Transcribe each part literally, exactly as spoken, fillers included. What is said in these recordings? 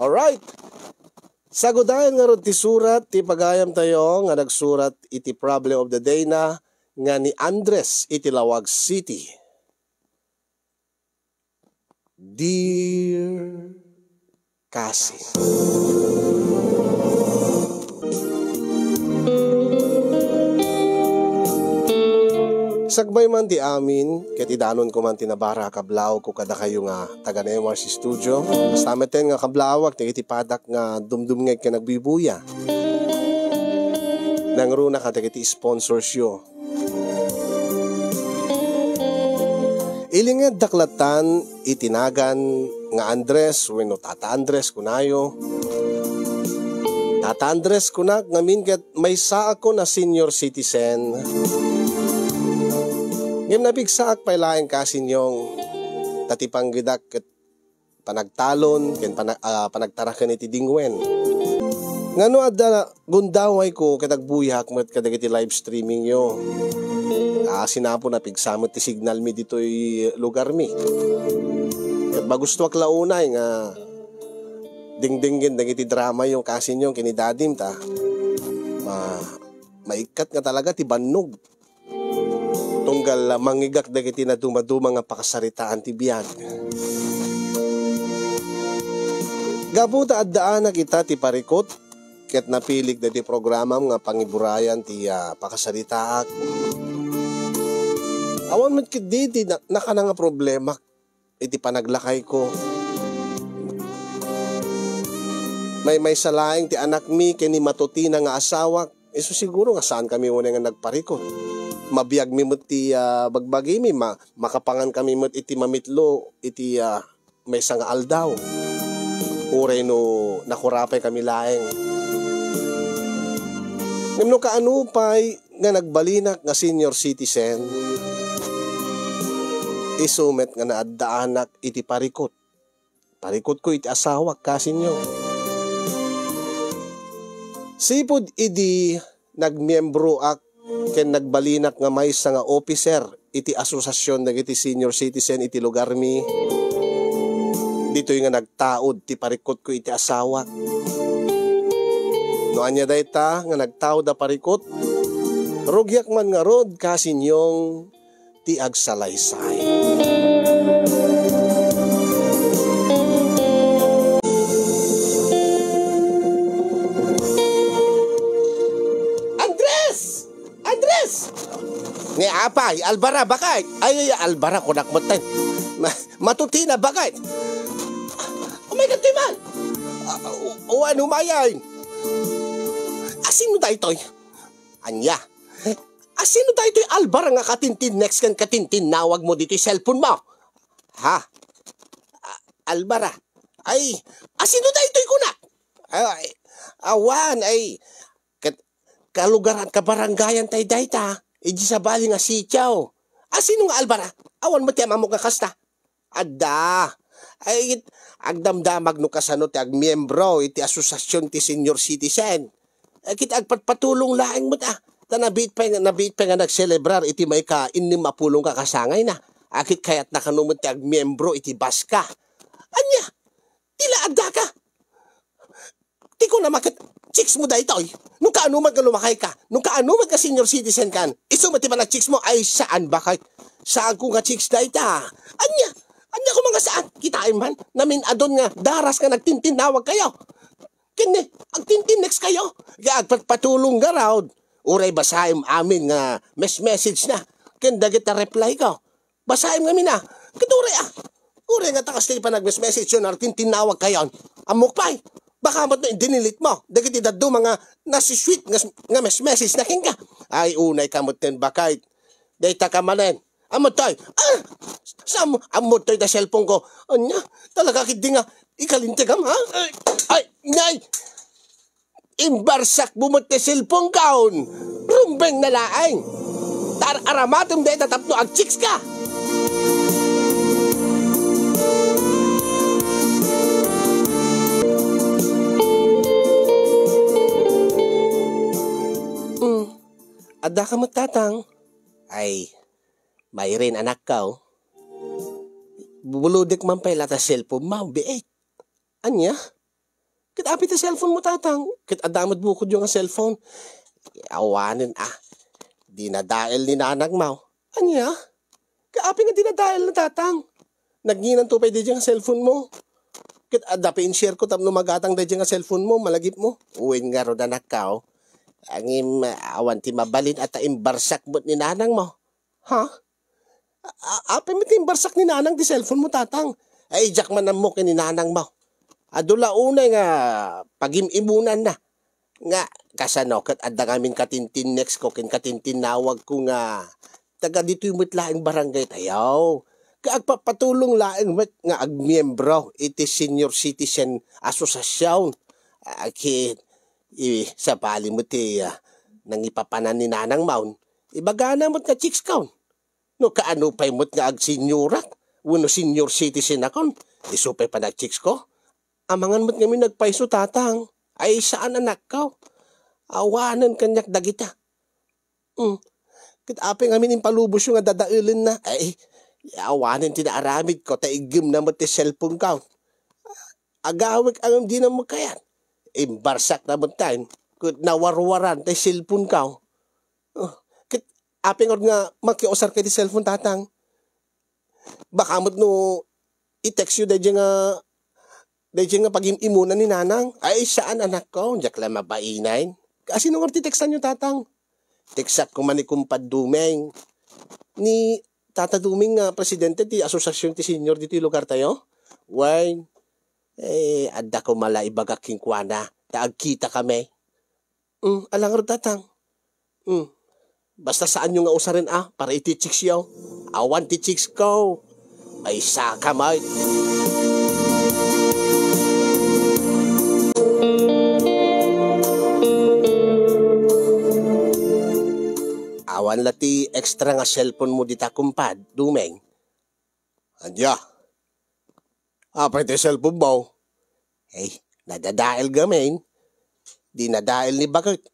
Alright. Sagudayan ngarud ti surat ti pagayamtayo nga nagsurat iti problem of the day na nga ni Andres iti Laoag City. Dear Kasi. Sakbay man ti amin, ket idanonko man ti nabara a kablaaw ko kadakayo nga taga N M R C Studio. Kasta metten nga kablaawak dagiti padak nga dumdumngeg ken agbuybuya. Nangruna kadagiti sponsors yo. Ilingeddak lattan iti nagan nga Andres wenno Tata Andres kunayo. Tata Andres kunak ngamin ket maysaakon a senior citizen. Ngem napigsaak pay laeng kasinyong ta ti panggedak ket panagtalon ken pana-, ah, panagtaraken iti dingwen. Ngano adda gundawayko ket agbuyak met kadagiti live streaming yo? Ah, sinapo napigsa met ti signal mi ditoy lugar mi. Ket magustuak la unay nga dingdinggen dagiti drama yo kasinyo ken ni dadim ta ma-, maikkat nga talaga ti bannog. Tunggal mangigak dagiti nadumaduma nga pakasaritaan ti biag. Gapu ta addaanak ita ti parikut, ket napilik dagiti programam nga pangiburayan ti, ah, pakasaritaak. Awan met ketdi ti na-, nakana nga problemak iti panaglakayko. Maymaysa laeng ti anakmi ken ni matutina nga asawak. Isu siguro nga saan kami unay nga nagparikut. Mabiagmi met ti, ah, bagbagimi, ma-, makapangan kami met iti mamitlo iti, ah, maysa nga aldaw. Uray no nakurapay kami laeng. Ngem no kaano pay nga nagbalinak nga senior citizen, isu met nga naaddaanak iti parikut. Parikutko iti asawak, kasinyo. Sipud idi nagmiembroak ken nagbalinak nga maysa nga opiser iti asosiasion dagiti senior citizen iti lugarmi, ditoy nga nagtaud ti parikutko iti asawak. No ania dayta nga nagtaud a parikut, rugiak man ngarud, kasinyong ti agsalaysay. Andres! Andres! Ni apay, Alvara, bakit? Ay, ay, Alvara, kunak mo tayo. Ma-, matutina, bakit? Oh my God, Timan! Ah, o, o ano, mayay? Asino daytoy? Anya? Asino daytoy Alvara nga katintinnext ken katintinnawag mo ditoy cellphone mo? Ha? A-, Alvara? Ay, asino daytoy kunak? Ay, awan, ay, kat-, kalugaran, kabarangayan tayo dayta, iti sabali nga sitio. Asino nga Alvara? Awan mo ti amamok nga kasta. Adda. Ay, agdamdamag no kasano ti agmiembro iti asosiasion ti senior citizen. Ay, ket agpatpatulong laeng met, ah. Ta nabiit pay nga, nabiit pay nga nagselebrar iti maika-innem a pulong ka kasangayna. Ay, ket kayatna kano met ti agmiembro iti baska. Ania? Ti la addaka? Ti kunam a ket, chicks mo daytoy. No kaano met nga lumakayka, no kaano met nga senior citizen kan, isu met ti panag-chicks mo, ay saan bakit? Saanko nga chicks dayta. Ania? Ania koma nga saan? Kitaem man, namin-adon nga daras nga nagtintinnawag kayo. Ken ni, agtintinnext kayo. Kaya agpatpatulong garud. Uray basaem amin nga mes-, message na. Ken dagita reply ko. Basaem ngamin, ah. Ket uray, ah. Uray nga ta kasta ti panagmesmessage yo, nagtintinnawag kayon. Ammok pay. Baka met no i-delete mo dagiti dadduma nga nasisweet nga, nga mesmessage na kenka. Ay, unay ka met ken bakay. Dayta ka manen. Ammo toy. Ah! Sam, ammo toy ta cellphone ko. Anya? Talaga ketdi nga ikalintegam, ha? Ay, ay, nay! Imbarsak mo met ti cellphone kaon. Rumbeng na laeng. Tar-, aramatem dayta tapno agchicks ka. Mm. Adda ka met, tatang? Ay, Mayrin, anakko. Bubulodek man pay la ta cellphone mo, biit. Anya? Ket apay ti cellphone mo, Tatang? Ket adda met bukodyo nga cellphone. Awanen, a. Dinadael ni nanang mo. Ania? Ket apay nga dinadaelna, Tatang? Nagnginanto pay daydiay nga cellphone mo. Ket adda pay in-share ko tapno magatang daydiay nga cellphone mo, malagipmo. Wen ngarud, anakko. Ngem, awan ti mabalin a ta imbarsak met ni nanang mo. Ha? A-, apay met ti imbarsak ni nanang ti cellphone mo, Tatang? Ay, diak man ammo ken ni nanang mo. Adu la unay nga pagim-imonanna. Nga, kasano, ket adda ngamin katintinnexko ken katintinnawagko nga taga ditoy met laeng barangaytayo. Ket agpapatulong laeng met nga agmiembro iti Senior Citizen Association. A, ket, i-, sabali met ti, a, nangipapanan ni nanang mo. Ibagana met nga chicks kon. No kaano pay met nga agseniorak wenno senior citizen akon, isu pay panagchicks ko. Amangan met ngamin nagpayso, Tatang. Ay, saan, anakko. Awanen kaniak dagita. Hmm. Ket apay ngamin impalubosyo nga dadaelenna? Ay, awanen ti naaramidko ta iggemna met ti cellphone ko. Agawek a ngem dina met kayat. Imbarsak na met tayen, ket nawarwaran tay cellphone ko. Oh, ket apay ngarud nga makiusar ka iti cellphone, Tatang? Baka met no i-text yo daydiay nga, daydiay nga pagim-imonan ni nanang. Ay, saan, anakko, diak la mabainen. Kasino ngarud ti textan yo, Tatang? Textak koma ni Kumpad Dumeng. Ni Tata Dumeng nga presidente ti asosiasion ti senior ditoy lugartayo. Wen, eh, adda koma la ibagak kenkuana ta agkitakami. Hmm, ala ngarud, Tatang. Hmm. Basta saanyo nga usaren a para iti chicks yo. Awan ti chicks ko. Ay, saka met. Awan la ti extra nga cellphone mo dita, Kumpad Dumeng? Ania? Apay ti cellphone mo? Eh, nadadael ngamin. Dinadael ni Baket.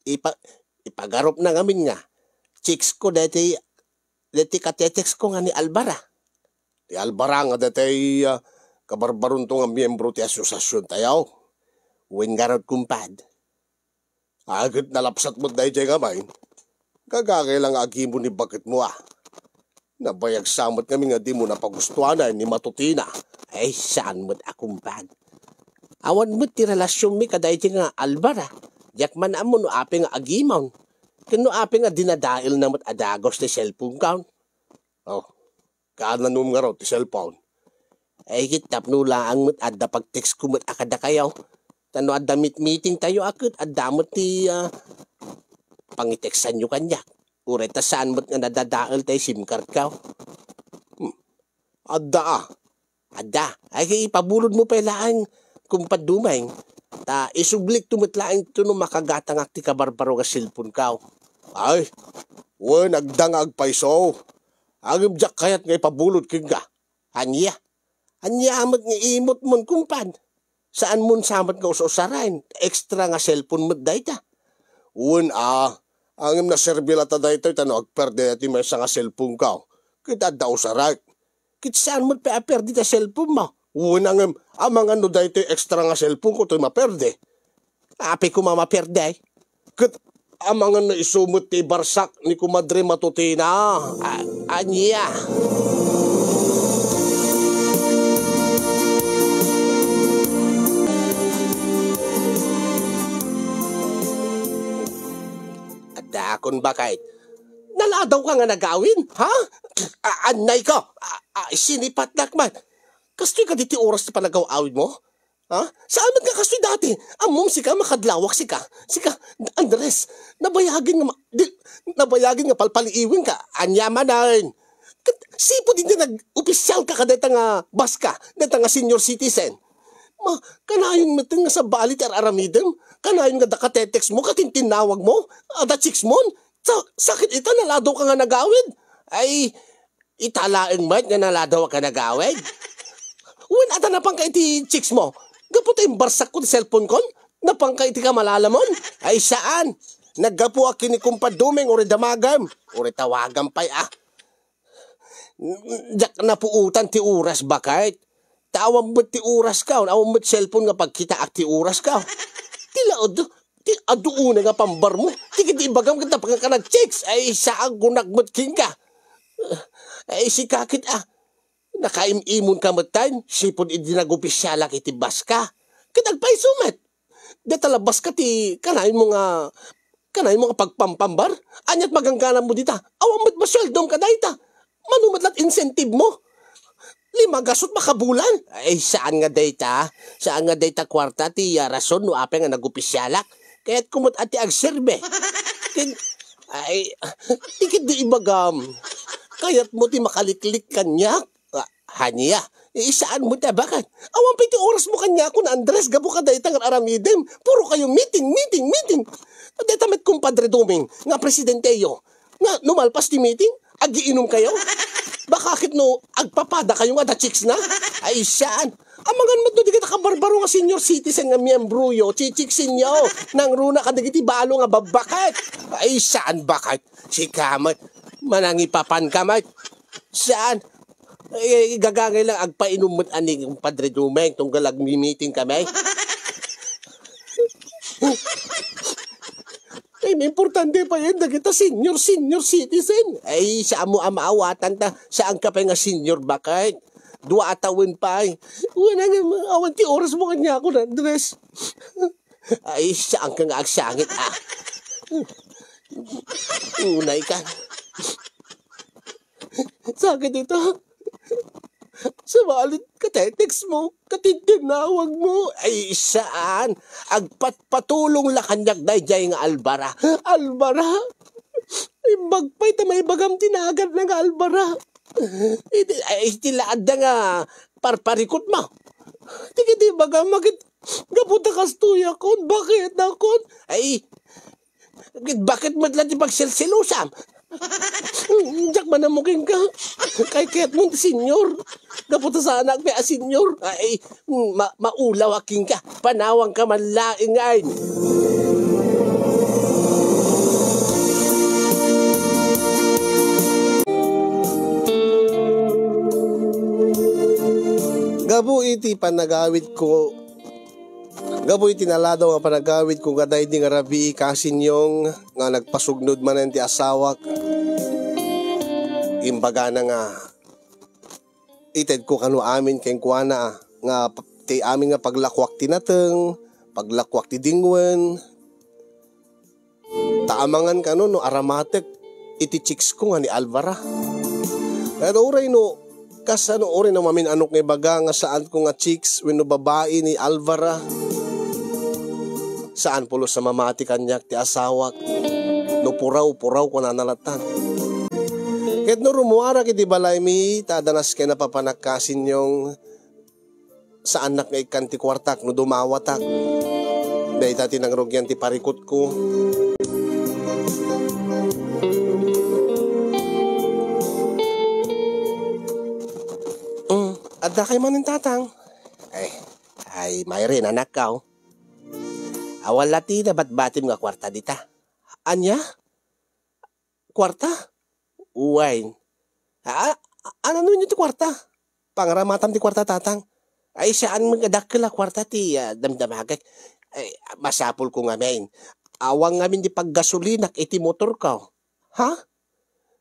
Ipa-, ipagarupna ngamin nga chicks ko daytoy, daytoy katetext ko nga ni Alvara. Ni Alvara nga daytoy, ah, kabarbaronto nga miembro ti asosiasiontayo. Wen ngarud, Kumpad. Ay, ket nalapsat met daydiay ngamin. Gagangay la nga agimo ni Baket mo, a. Nabayag sa met ngamin nga dimo napagustuanen ni Matutina. Ay, saan met a, Kumpad. Awan met ti relasionmi kadaydiay nga Alvara. Diak man ammo no apay nga agimon. Ken no apay nga dinadaelna met a dagus ti cellphone kon. Oh, kaananom ngarud ti cellphone? Ay, ket tapno laeng met adda pagtextko met a kadakayo. Ta no adda mitmitingtayo a ket adda met ti, ah, pangitextanyo kaniak. Uray ta saan met nga nadadael tay SIM cardko. Hmm. Adda a. Adda. Ay, ipabulodmo pay laeng, Kumpad Dumeng. Ta isublikto met laeng to no makagatangak ti kabarbaro nga cellphoneko. Ay, wen, adda nga agpayso. Ngem diak kayat nga ipabulod kenka. Ania? Ania met nga imutmon, Kumpad? Saanmon sa met nga us-usaren? Extra nga cellphone met dayta. Wen a, ngem naserbi latta daytoy ta no agperde ti maysa nga cellphoneko, ket adda usarek. Ket saan met pay a perde ti cellphonemo? Wen a ngem, amangan no daytoy extra nga cellphoneko toy maperde. Apay koma maperde? Ket amangan no isu met ti ibarsak ni Kumadre Matutina. A-, ania? Addaakon, Baket. Naladawka nga nagawid, ha? A-, annayko. A-, a-, sinipatnak met. Kastoy kadi ti oras ti panagaw-awidmo? Ha? Saan met nga kastoy dati? Ammom, sika, makadlawak, sika. Sika, Andres, nabayagen nga ma-, di, nabayagen nga palpaliiwenka. Ania manen? Ket sipud idi nag-opisyalka kadayta nga baska, dayta nga senior citizen. Ma, kanayon met nga sabali ti ar-aramidem? Kanayon nga adda katetext mo, katintinnawag mo, adda chicks mon? Sa-, sakit ita, naladawka nga nagawid. Ay, ita laeng met nga naladawak nga nagawid. Wen, adda napanka iti chicks mo? Gapu ta imbarsakko ti cellphone kon, napanka iti kamalalamon? Ay, saan. Naggapuak ken ni Kumpad Dumeng, uray damagem. Uray tawagam pay, a. Diak napuotan ti oras, Baket. Ta awan met ti oraska, awan met cellphone nga pagkitaak ti oraska. Ti laud, ti adu unay nga pambarmo. Ti ket ibagam ket napanka nag-chicks. Ay, saan kunak met kenka. Ay, sika ket, ah, nakaim-imonka met tayo, sipud idi nagopisialak iti baska. Ket agpayso met. Deta la baska ti kanaymo nga, kanaymo nga pagpampambar? Ania't maganggana mo dita? Awan met ba sueldom ka dayta? Mano met la't incentive mo? Lima gasut makabulan? Ay, saan nga dayta? Saan nga dayta kuarta ti, ah, rason no apay nga nagopisialak? Kayatko met a ti agserbi. Ken, ay, ti ket di ibagam. Kayatmo ti makaliklik kaniak? Ah, ania? Isaan mo ti abakan. Awan pay ti oras mo kaniakon, Andres, gapu kadayta nga aramidem. Puro kayo meeting, meeting, meeting. Dayta met kumpadre Doming, nga presidenteyo. Nga, no malpas ti meeting, agiinom kayo. Baka ket no, agpapada kayo nga da chicks na. Ay, saan? Amangan met no, di kita kabarbaro nga senior citizen nga miyembroyo, chichiksinyo. Nangruna kadagiti balo nga babbaket. Ay, saan baket? Sika met. Manangipapan ka met. Saan? Eh, igagangay lang, agpainom met ani, Padre Dumeng, tunggal agmi-meeting kami. Ay, importante pa yan, dagita senior, senior citizen. Ay, saan mo a maawatan ta, saan ka pa nga senior, baket? Dua a tawen pa, ay. Wala nga, awan ti oras mo kaniakon, Andres. Ay, saan ka nga agsangit, ah? Unay ka. Sakit ito. Subalit, katetext mo, katintinawag mo. Ay, saan? Agpatpatulong la kaniak daydiay nga Alvara. Alvara? Imbag pay ta maibagam ti naganna nga Alvara. Iti, ay, iti la adda nga parparikut mo. Ti ket ibagam, gapu ta kastoy akon, baket akon. Ay, baket met la ti pagselselosam. Diak manamuking ka. Kay ket mo ti senior. Gapu ta saanak pay a senior. Ay, ma-, maulaw a kenka. Panawang ka man laeng ay. Gapu iti panagawidko, gapu iti naladaw nga panagawidko nga daydi nga rabii, Kasinyong, nga nagpasugnod manen ti asawak, imbagana nga itedko kano amin kenkuana, nga p-, ti amin nga paglakuak ti nateng, paglakuak ti dingwen, ta amangan kano no aramatek iti chicks ko nga ni Alvara. Ket uray no, kasano uray no mamin-anok nga ibaga nga saanko nga chicks wenno babai ni Alvara? Saan pulos a mamati kaniak ti asawak. No puraw, puraw, kunana latan. Ket no rumuarak iti balaymi, ta adda nasken a papanak, Kasinyong, saannak nga ikkan ti kuartak no dumawatak. Dayta ti nangrugian ti parikutko. Mm, adda kay manen, tatang? Ay, ay, Myrin, anakkaw. Awan la ti nabatbatim nga kuarta dita. Ania? Kuarta? Uwayen. A-, a-, ananonyo ti kuarta? Pangaramatam ti kuarta, tatang. Ay, saan met nga dakkel a kuarta ti, ah, damdamagek. Ay, masapulko ngamin. Awan ngamin ti paggasolinak iti motorko. Ha?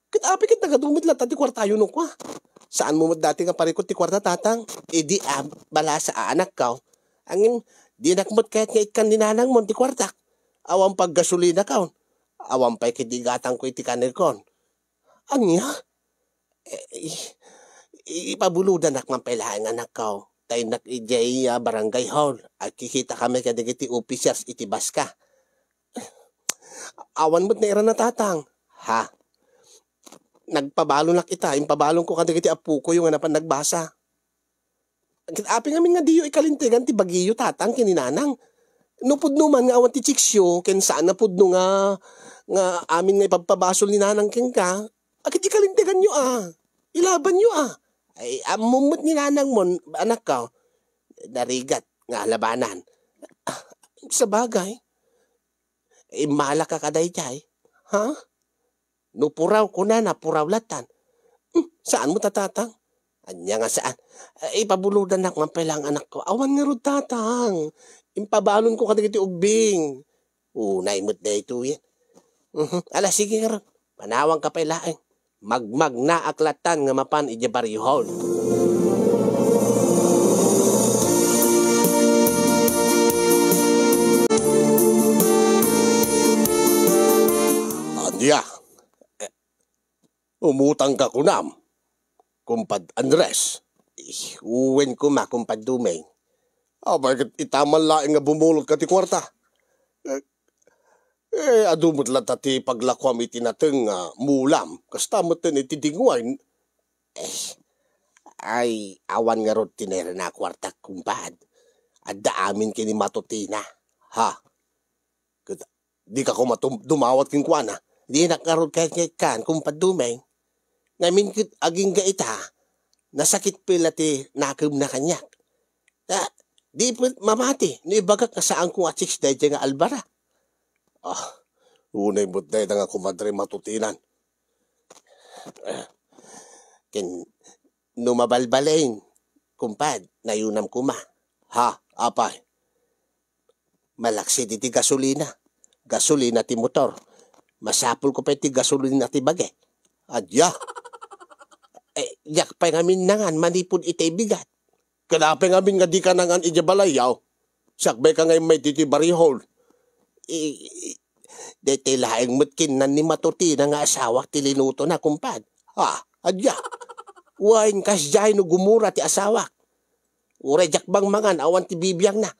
Ket apay ket nagadu met latta ti kuartayo no kua? Saanmo met dati nga parikut ti kuarta, tatang? Idi, ah, balasa a anakko. Ngem, dinak met kayat nga ikkan ni nanangmon ti kuartak. Awan paggasolinakon. Awan pay ket igatangko iti kanekon. Ania? Eh, i-, i-, ipabulodanak man pay laeng, anakko. Ta innak idiay, ah, barangay hall. Agkikitakami kadagiti officers iti baska. Awan met nairana, tatang. Ha? Nagpabalonak ita, impabalonko kadagiti appokoyo nga napan nagbasa. Ket apay ngamin nga diyo ikalintegan ti bagiyo, tatang, ken ni nanang? No pudno man nga awan ti chicksyo, ken saan a pudno nga, nga amin nga ipabpabasol ni nanang kenka, a ket ikalinteganyo a. Ilabanyo a. Ay, ammom met ni nanangmon, anakko, narigat nga alabanan. Ah, sabagay, immalaka kadaydiay, ha? No puraw, kunana, puraw latan. Hmm, saan mo ta, tatang? Ania nga saan? Eh, ipabulodannak man pay laeng, anakko. Awan ngarud, tatang. Impabalonko kadagiti ubbing. Unay met daytoyen. Mhm. Ala, sige ngarud. Panawanka pay laeng. Magmagnaak latan nga mapan idiay barrio hall. Ania? Eh, umutangka kunam, Kumpad Andres? Eh, wen koma, Kumpad Dumeng. Apay ket ita man laeng nga bumulotka ti kuarta? Eh, eh, adu met latta ti paglakuam iti nateng nga mulam, kasta metten iti dingwayn. Eh, ay, awan ngarud ti nairina a kuartak, kumpad. Adda amin ken ni Matutina. Ha? Ket dika koma tum-, dumawat kenkuana. Dinak ngarud kayat nga ikkan, Kumpad Dumeng. Ngamin ket agingga ita, nasakit pay la ti nakemna kaniak. Ta, di pay mamati no ibagak nga saanko nga chicks daydiay nga Alvara. Ah, unay met dayta nga kumadre Matutinan. Eh, ken no mabalbalin, kumpad, nayunam koma. Ha, apay? Malaksid iti gasolina. Gasolina ti motor. Masapulko pay ti gasolina ti bage. Adya. Eh, diak pay ngamin nangan manipud itay bigat. Ket apay ngamin nga dika nangan idiay balayyo? Sakbayka nga immay ditoy barrio hall. I, i, daytoy laeng met kinnan ni Matutina nga asawak ti linutona, kumpad. Ha, adya. Wen, kasdiay no gumura ti asawak. Uray diak bang mangan awan ti bibiangna.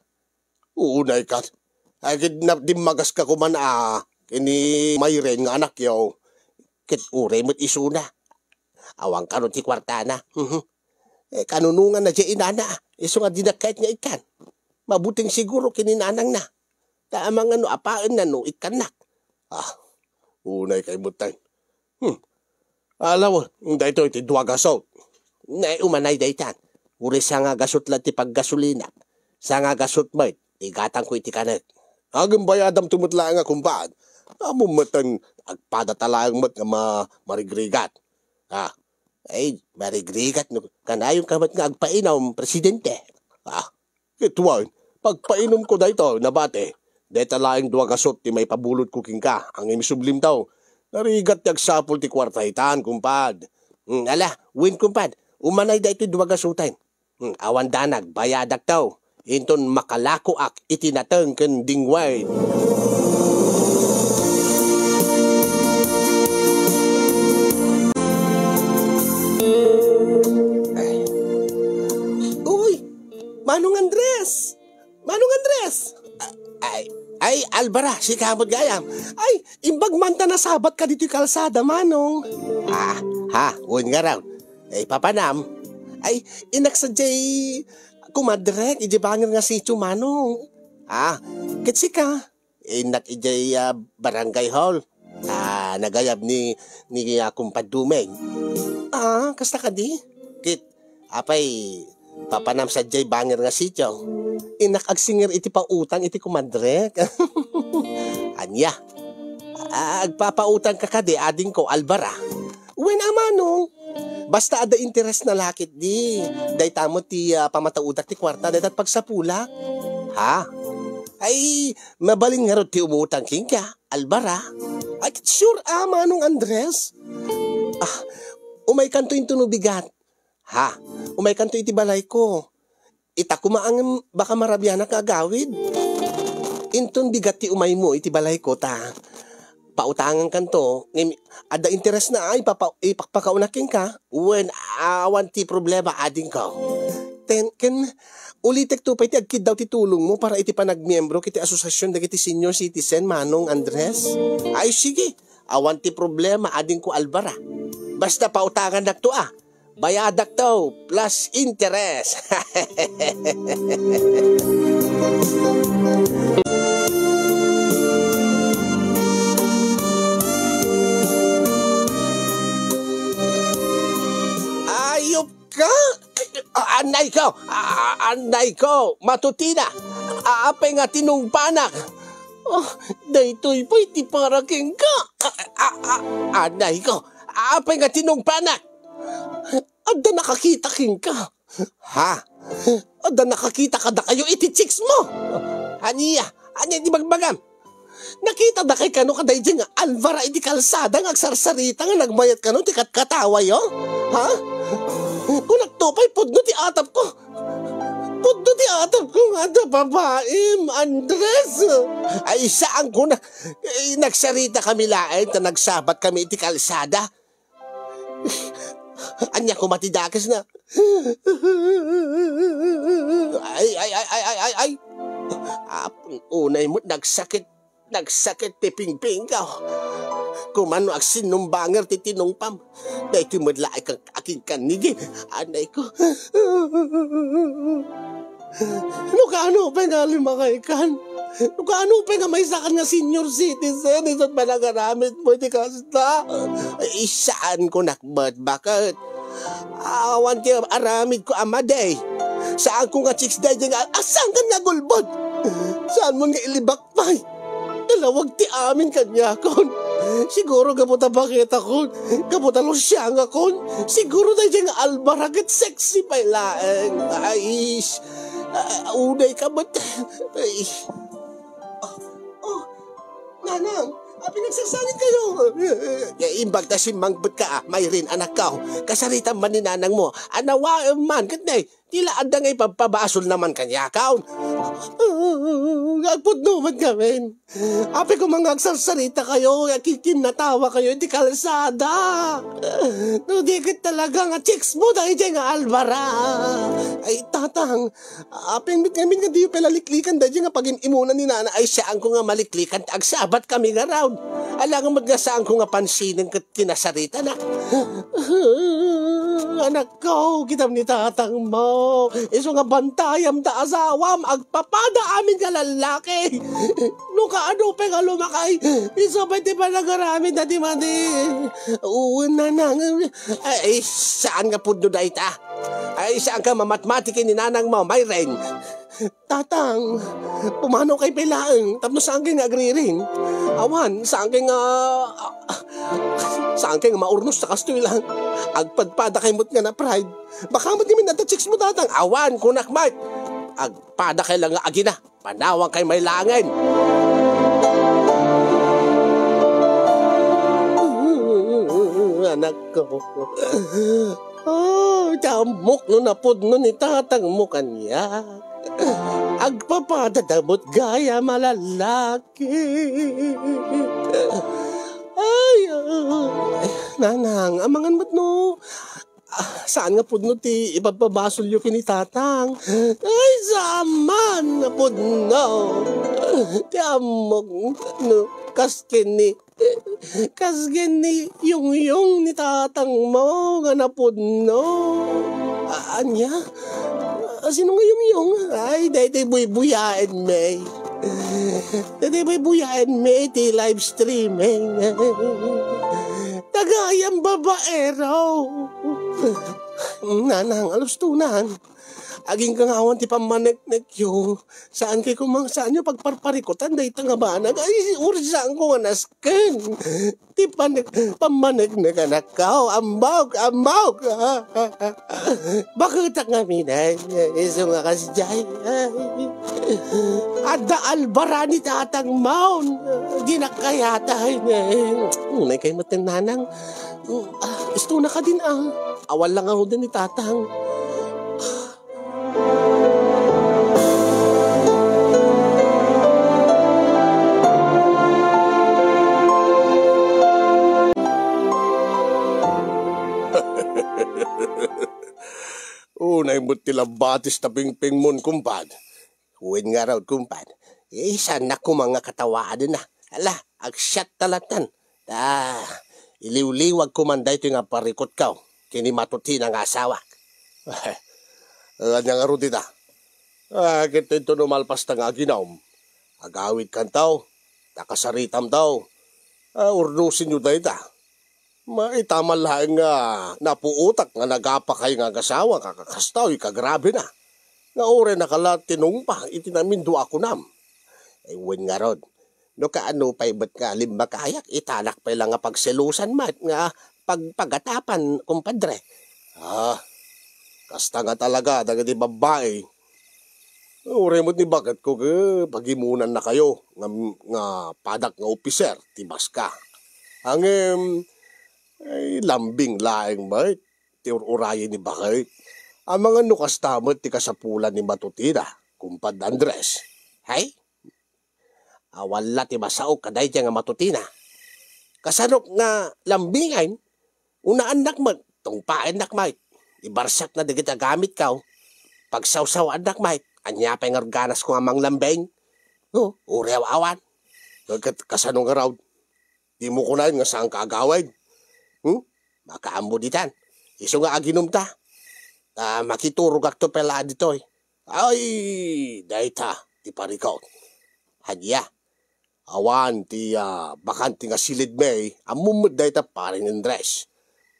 Unay ket. Ay, ket na-, dimmagaska koman a, ken ni Mayren nga anakyo. Ket uray met isuna. Awan kano ti kuartana. Mhm. Eh, kanunonganna diay inana, isu nga dinak kayat nga ikkan. Mabuteng siguro ken ni nanangna. Ta amangan no apaenna no ikkannak. Ah, unay kay met. Hmm. Ala, daytoy ti dua gasut. Nay, umanay daytan. Uray sanga gasut la ti paggasolinak. Sanga gasut met, igatangko iti kanek. Agem bayadamto met laeng a kumpad. Ammom metten, agpadata laeng met nga ma-, marigrigat. Ah, ay, marigrigat no kanayonka met nga agpainum, Presidente. Ah, ket wen, pagpainumko daytoy, nabati. Dayta laeng dua gasut ti maipabulodko kenka, ngem isublimto. Narigat ti agsapul ti kuarta itan, kumpad. Hmm, ala, wen, kumpad, umanay daytoy dua gasuten. Hmm, awan danag, bayadakto. Inton makalakoak iti nateng ken dingwayn. Ay. Uy, Manong Andres! Manong Andres! A-, ay, ay, Alvara, sika met gayam. Ay, imbag man ta nasabatka ditoy kalsada, Manong. Ah, ha, wen ngarud. Ay, papanam. Ay, innak sadiay kumadrek, idiay bangir nga sitio, Manong. Ah, ket sika? Innak idiay, ah, barangay hall. Ah, nagayab ni, ni, ah, Kumpad Dumeng. Ah, kasta kadi? Ket, apay, papanam sadiay bangir nga sitio. Innak agsingir iti pautang iti kumadrek. Ania? Ah, agpapautangka kadi, adingko, Alvara? Wen a, Manong. Basta adda interes na lakit di. Dayta met ti, ah, pamataudak ti kuarta, dayta ti pagsapulak. Ha? Ay, mabalin ngarud ti umutang kenka, Alvara. Ay, sure a, Manong Andres. Ah, umaykanto inton no bigat. Ha? Umaykanto iti balayko. Ita koma ngem baka marabianak nga agawid. Inton bigat ti umaymo iti balayko ta pautangankanto, ngem adda interesna a ipapa-, ipakpakauna kenka, wen, awan ti problema, adingko. Ten, ken ulitekto pay ti agkiddaw ti tulongmo para iti panagmiembro iti asosiasion dagiti senior citizen, Manong Andres? Ay, sige, awan ti problema, adingko Alvara. Basta pautangannakto a, bayadakto plus interes. Ayop ka! A-, anay ko! A-, anay ko! Matutina! Apay nga tinungpanak? Oh, daytoy pay ti para kenka! A-, a-, a-, anay ko! Apay nga tinungpanak? Adda nakakita kenka. Ha? Adda nakakita kadakayo iti chicks mo? Ania? Ania ti bagbagam? Nakita dakay kano kadaydi nga Alvara iti kalsada nga agsarsarita nga nagmayat kano ti katkatawayo? Ha? Kunakto pay pudno ti atapko. Pudno ti atapko nga adda babaim, Andres. Ay, saan ko na, eh, nagsarita kami laeng ta nagsabat kami iti kalsada. Ania koma ti dakes na? Ay, ay, ay, ay, ay, ay, ay. Apon unay met nagsakit, nagsakit ti pingpingko. Kumano agsinnumbanger ti tinungpam. Daytoy met laeng kang akinkannigi. Anay ko. No kaano pay nga limakaykan? No kaano pay nga maysakan nga senior citizen, isu ti panagaramid mo iti kasta? Ay, saan ko nakbat, baket? Awan ti aramid ko a madi. Saan ko nga chicks daydi nga, a, saan ka nga gulbod? Saan mo nga ilibak pay? Nalawag ti amin kaniakon. Siguro gapu ta baketakon, gapu ta lusiangakon. Siguro daydi nga Alvara ket sexy pay laeng. Ay, ish. Ah, uday ka met. Ay. Oh, oh, Nanang, apay nagsarsangit kayo? Eh, imbag ta simmangpet ka, ah, Myrin, anakko. Kasaritam man ni nanang mo. Anawa, eh, man, ket nay, tila adda nga ipabpabasol naman kaniakon. Ah, agpudno met ngamin. Apay koma nga agsarsarita kayo, akikinnatawa kayo iti kalsada. No di ket talaga nga chicks mo, daydi nga Alvara. Ay, tatang, apay met ngamin nga diyo pay laliklikan daydi nga pagin-imunan ni nana. Ay, saan ko nga maliklikan, agsabat kami nga round. Alangan met nga saan ko nga pansinen ket kinasaritana. Anak ko, kitam ni tatang mo. Isu nga bantayam ta asawam, agpapada amin nga lallaki. No kaano pay nga lumakay, isu pay ti panagaramid na ti madi. Wen, nanang. Ay, saan nga pudno dayta? Ay, saan ka mamatmati ken ni nanang mo, Myren? Tatang, pumanaw kay pay laeng, tapno saan kay nga agriring. Awan, saan kay nga, saan kay nga maurnos ta kastoy lang. Agpadpada kay met nga na pride. Baka met ngamin adda chicks mo, tatang. Awan, kunak met. Agpada kay lang nga agina. Panawang kay may langin. Anak ko. Oh, ti ammok no napudno ni tatang mo kaniak. Agpapadada met gayam a lallaki. Ay, ah. Nanang, amangan met no. Ah, saan nga pudno ti ipabpabasolyo ken ni tatang? Ay, saan man nga pudno. Ti ammok no, kas ken ni Kas ken ni Yongyong ni tatang mo nga napudno. A-, ania? A-, sino nga Yongyong? Ay, daytoy buybuyaen mi. Daytoy buybuyaen mi iti live streaming. Tagayam babaero. Nanang, alustonan. Agingga nga awan ti pammaneknekyo. Saan kay kumang, saanyo pagparparikutan dayta nga banag? Ay, uri saan ko nga nasken. Ti panek-, pammaneknek, anakko. Ambag, ambag. Baketak ngamin, ay. Isu nga kasdiay. Ay. Adda Alvara ni tatang maon. Di nakayatay, ay. Unay kay met, nanang. Ah, istuna ka din, ah. Awan lang ako din ni tatang. Unay met ti labbatis ta pingpingmon, kumpad. Wen ngarud, kumpad. Isannak koma nga katawaden, a. Ala, agsiat ta latan. Ta, iliwliwag koman daytoy nga parikutko ken ni matutina nga asawak. Ania ngarud dita? Ah, ket intono malpas ta nga aginum, agawidkanto, ta kasaritamto. Ah, urnosenyo dayta. Maitaman laeng nga napuotak nga nagapakay nga agasawa nga kakastoy, kagrabena. Nga uray nakalat ti nungpa iti naminduakonam. Ay, wen ngarud. No kaano pay met nga limmakayak, itanak pay lang nga pagselosan met nga pagpagatapan, kumpadre. Ah, kasta nga talaga dagiti babbai. Uray met ni baketko ket pagimonannakayo nga, nga padak nga opiser ti baska. Ngem, ay, lambing laeng met ti ur-urayen ni baket. Amangan no kasta met ti kasapulan ni Matutina, Kumpad Andres. Hay? Awan la ti masaok kadaydiay nga Matutina. Kasanok nga lambingen, unaannak met, tungpaennak met, ibarsakna dagiti agamitko, pagsawsawaannak met, ania pay nga organasko nga manglambing? O, uray aw-awan. Ket kasano ngarud? Dimo kunaen nga saanka agawid? Hmm? Makaammo ditan. Isu nga aginumta. Ta makiturogakto pay la ditoy. Ay, dayta ti parikot. Ania? Awan ti, ah, bakante nga silidmi, ammom met dayta, Pare Andres.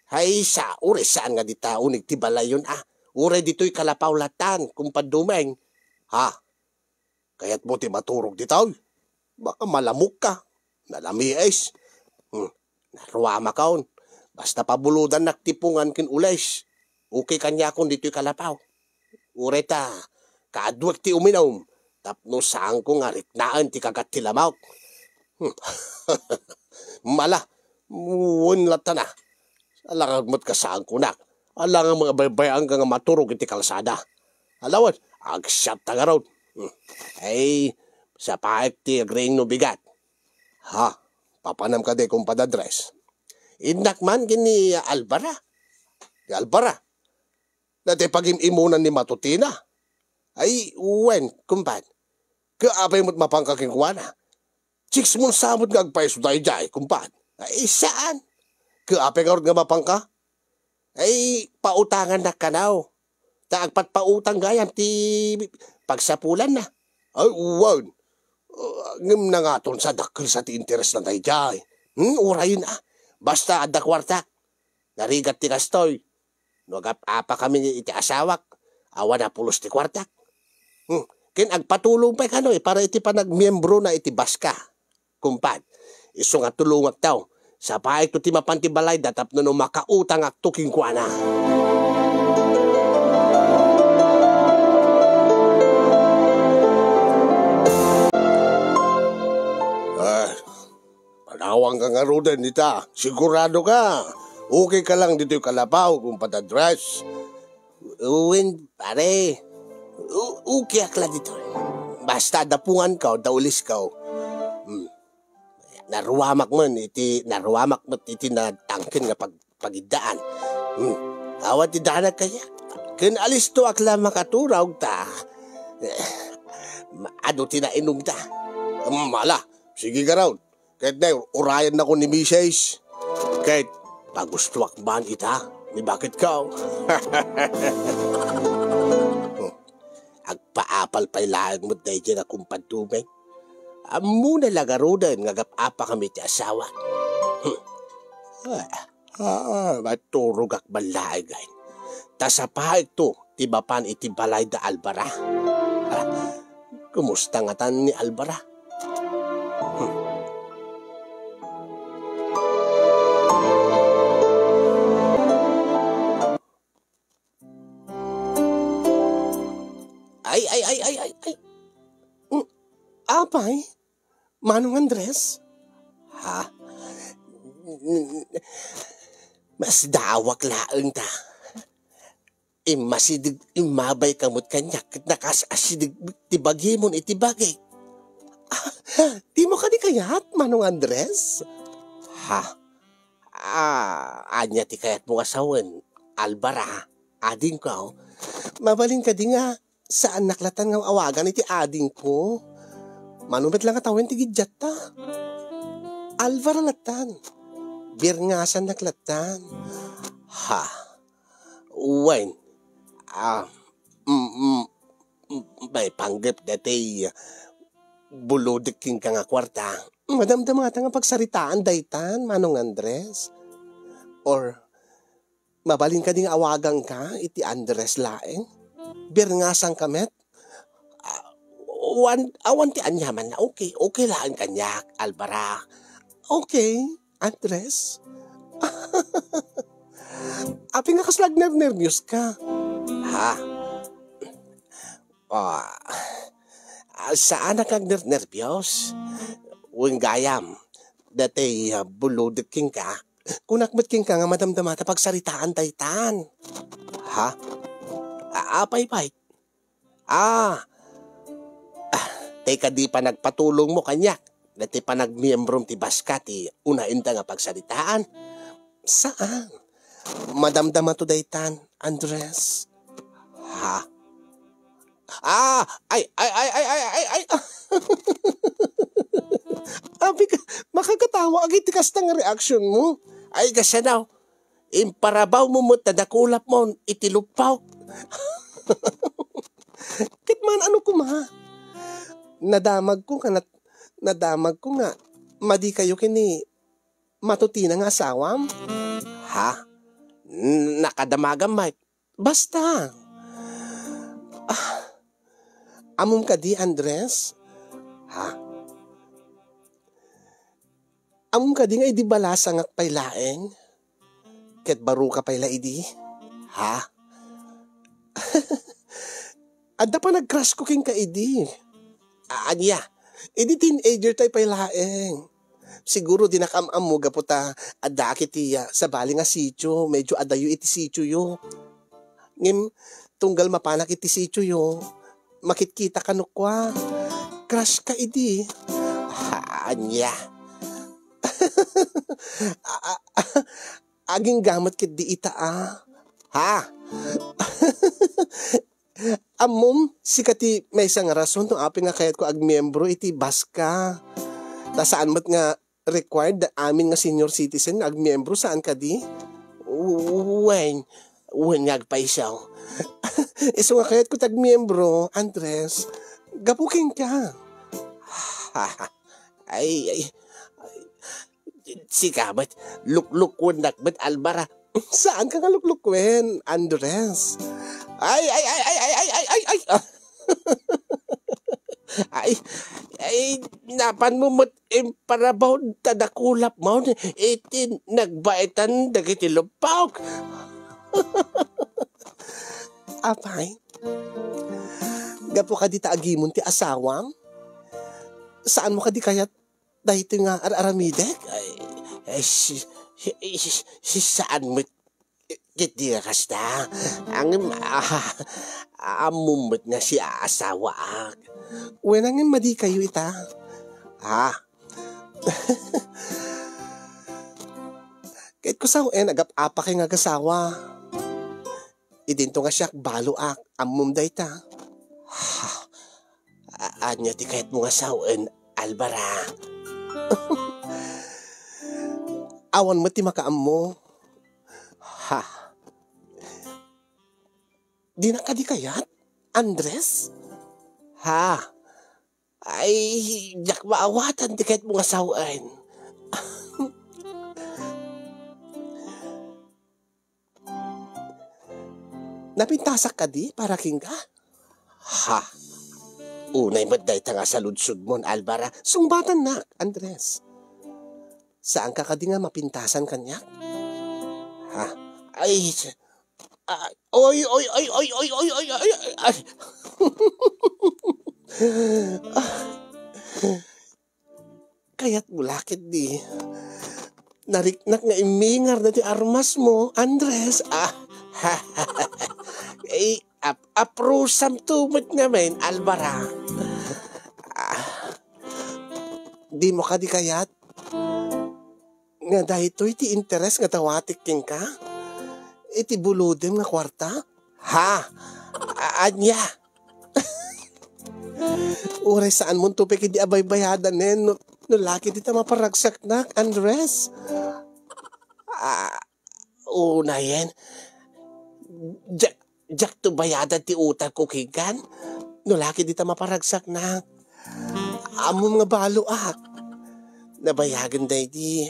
Hay sa, uray saan nga dita uneg ti balayyon, ah. Uray ditoy kalapaw latan, Kumpad Dumeng. Ha? Kayatmo ti maturog ditoy? Baka malamokka. Nalamiis. Hmm, naruamakon. Basta pabulodannak ti pungan ken ulis. Okay kaniakon ditoy kalapaw. Uray ta, kaaduek ti uminum, tapno saanko nga riknaen ti kagat ti lamok. Hmm. Mala, wen latta na. Alangan met kasaanko nak. Alangan nga baybay-anka nga maturog iti kalsada. Alawen, agsiatta ngarud. Hmm. Ay, sapaek ti agriing no bigat. Ha, papanam kadi, Kumpad Andres? Innak man ken ni Alvara. Ni Alvara? Dayta pagim-imunan ni Matutina? Ay, wen, kumpad. Ket apay met mapanka kenkuana? Chicks mo sa met nga agpayso daydiay, kumpad. Ay, saan? Ket apay ngarud nga mapanka? Ay, pautangannak kano. Ta agpatpautang gayam ti pagsapulanna. Ay, wen. Uh, ngem nangaton sa dakkel sa ti interesna daydiay. Hmm, urayen, ah. Basta adda kuartak. Narigat ti kastoy. No agap-apakami iti asawak, awan a pulos ti kuartak. Hmm, ken agpatulong pay kano, eh, para iti panagmiembrona iti baska. Kumpad, isu nga tulongakto. Sapaekto ti mapan ti balayda tapno no makautangakto kenkuana. Ah, panawanka ngaruden dita. Sigurado ka? Okay ka lang ditoy kalapaw, Kumpad Andres? Wen, pare. U-, okay ak la ditoy. Basta adda punganko, adda ulisko. Hmm. Naruamak men iti, naruamak met iti natangken nga pag-, pagiddaan. Hmm. Awan ti danag kaniak. Ken alistoak la makaturog ta, eh, ma-, adu ti nainumta. Hmm, ala, sige ngarud. Ket ne, urayennako ni Misis. Ket pagustoak man ita ni baketko. Agpaapal pay laeng met daydiay nga Kumpad Dumeng. Ammona la ngaruden nga agap-apakami ti asawa. Hmm. Ah, ah, maturogak man laeng. Ta sapaekto ti mapan iti balayda Alvara. Ah, kumusta ngatan ni Alvara? Hmm. Ay, ay, ay, ay, ay, ay. Mm, apay? Manong Andres? Ha? Masdaawak laeng ta. Immasideg, immabay ka met kaniak ket nakas-asideg ti bagimon iti bagik. Ah, dimo kadi kayat, Manong Andres? Ha? Ah, ania ti kayatmo nga sawen, Alvara, adingko? Mabalin kadi nga saannak latan nga awagan iti adingko? Mano met la nga tawen ti giddiatta? Alvara latan. Birngasannak latan. Ha? Wen. Ah, mm, mm, mm, maipanggep daytoy bulodek kenka nga kuarta. Madamdamata nga pagsaritaan daytan, Manong Andres. Or, mabalin kadi nga awaganka iti Andres laeng? Birngasanka met? Ah, awan, awan ti aniamanna. Okay, okay laeng kaniak, Alvara. Okay, Andres. Apay nga kasla agnernerbios ka? Ha? Ah, ah, saan a kagnernerbios? Wen gayam, datoy, ah, bulodek kenka. Kunak met kenka nga madamdama ta pagsaritaan daytan. Ha? Ah, apay pay? Ah, ah, tay kadi panagpatulongmo kaniak, datoy panagmiembrom ti baska ti unaenda nga pagsaritaan? Saan. Madamdamato daytan, Andres. Ha? Ah, ay, ay, ay, ay, ay, ay, ay. Abi ka, makakatawa agay ti kasta nga reaksyon mo. Ay, kasano? Imparabawmo met ta dakulapmon iti luppok. Ket man ano koma? Nadamagko nga nat-, nadamagko nga madi kayo ken ni matutina nga asawam? Ha? N-, nakadamagam, Mike. Basta. Ah, ammom kadi, Andres? Ha? Ammom kadi nga idi balasangak pay laeng, ket baro ka pay la idi? Ha? Adda panagcrush ko kenka idi. A-, ania? Idi teenager tay pay laeng. Siguro dinak am-ammo gapu ta adda ket iya sabali nga sitio, medyo adayo iti sitioyo. Ngem tunggal mapanak iti sitioyo, makitkita kano kua. Crush ka idi. Ha, ania? A-, a-, aginggamet ketdi ita a. Ha? Ammom, sika ti maysa nga rason no apay nga kayatko agmiembro iti baska. Ta saan met nga required da amin nga senior citizen nga agmiembro, saan kadi? W-, wen, wen nga agpayso. Isu nga kayatko ti agmiembro, Andres, gapu kenka. Ay, ay, ay, sika met, luklukuennak met, Alvara. Saan ka nga luklukuen, Andres? Ay, ay, ay, ay, ay, ay, ay, ay, ay. Ay, ay, napanmo met imparabaw ta dakulapmon iti nagbaetan dagiti luppok. Apay, gapu kadi ta agimon ti asawam? Saanmo kadi kayat daytoy nga ar-aramidek? Ay, ay, si, si, si, si, saan met ketdi nga kasta. Ngem, ah, ammom met nga siaasawaak. Wen, ngem madi kayo ita. Ah. Ket ko sao-en, agap-apakay nga agasawa. Idinto nga siak, baloak, ammom dayta. Ha? A-, ania ti kayatmo nga sao-en, Alvara? Awan met ti makaammo. Ha? Dinak kadi kayat, Andres? Ha? Ay, diak maawatan ti kayatmo nga sao-en. Napintasak kadi para kenka? Ha? Unay met dayta nga saludsodmon, Alvara. Sungbatannak, Andres. Saanka kadi nga mapintasan kaniak? Ha? Ay, s-, ah, oy, oy, oy, oy. Kayatmo la ketdi. Nariknak nga immingar dati armasmo, Andres. Ah, eh, ap-, aprusamto met ngamin, Alvara. Ah, dimo kadi kayat nga daytoy ti interes nga dawatek kenka? Iti bulodem nga kuarta? Ha? A-, ania? Uray saanmonto pay ketdi a baybayadanen no, no la ketdi ta maparagsaknak, Andres. Ah, unayen. Diak, diakto bayadan ti utangko kenka. No la ketdi ta maparagsaknak. Ammom nga baloak. Nabayagen daydi.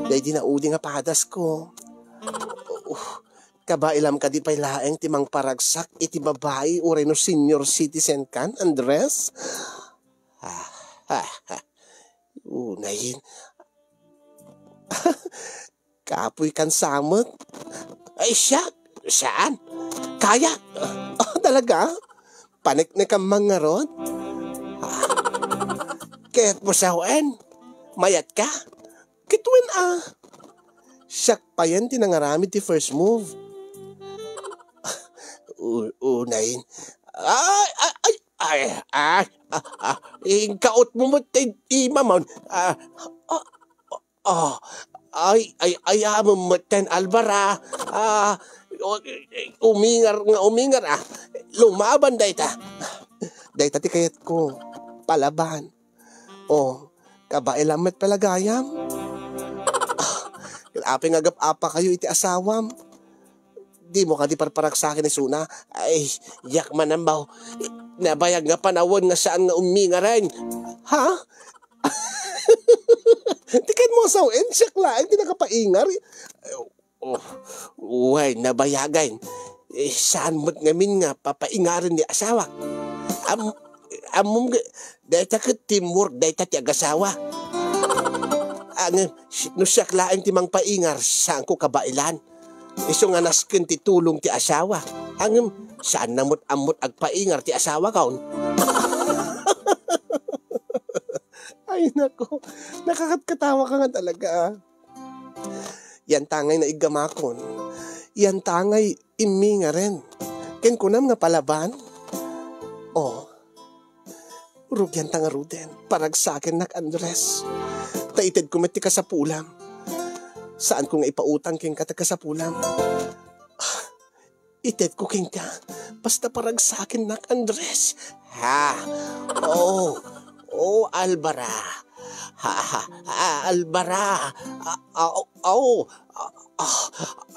Daydi naudi nga padasko. Uh, Kabailam kadi pay laeng ti mangparagsak iti babai uray no senior citizen kan, Andres? Ah, ah, ah. Unayen. Kapoy kan samot. Ay, siak. Saan? Kaya? Oh, talaga? Paneknekam man ngarud? Ah, ket mo sawen? Mayat ka? Ket wen a? Siak payen ti nangaramid ti first move. U-, unayen. Ay, ay, ay, ay, ah, ah, ah, inkaot mo met ti imamon. Ah, ah, ah, ay, ay, ay, ah, met ten Alvara. Ah, o-, umingar nga umingar, ah. Lumaban dayta. Dayta ti kayatko. Palaban. Oh, kabailam met pay la gayam. Ah, apay nga agap-apakayo iti asawam? Dimo kadi parparagsaken isuna? Ay, diak man ammo. Nabayag nga panawen nga saan nga umingaren. Ha? Ti ket mo sawen, siak laeng ti nakapaingar. Oh, wen, nabayagen. Eh, saan met ngamin nga papaingaren ni asawak? Am-, ammom nga, dayta ket teamwork, dayta ti agasawa. Ngem, si-, no siak laeng ti mangpaingar, saanko kabailan. Isu nga nasken ti tulong ti asawa. Ngem, saanna met ammot agpaingar ti asawakon. Ay, nako. Nakakatkatawa ka nga talaga, ah. Yantangay naiggamakon. Yantangay immingaren. Ken kunam nga palaban? Oh, rugianta ngaruden. Paragsakennak, Andres. Ta itedko met ti kasapulam. Saanko nga ipautang kenka ti kasapulam. Itedko kenka, basta paragsakennak, Andres. Ha? Oh, oh, Alvara. Ha, ha, ah, Alvara. Ah, ah, oh, oh, ah, ah,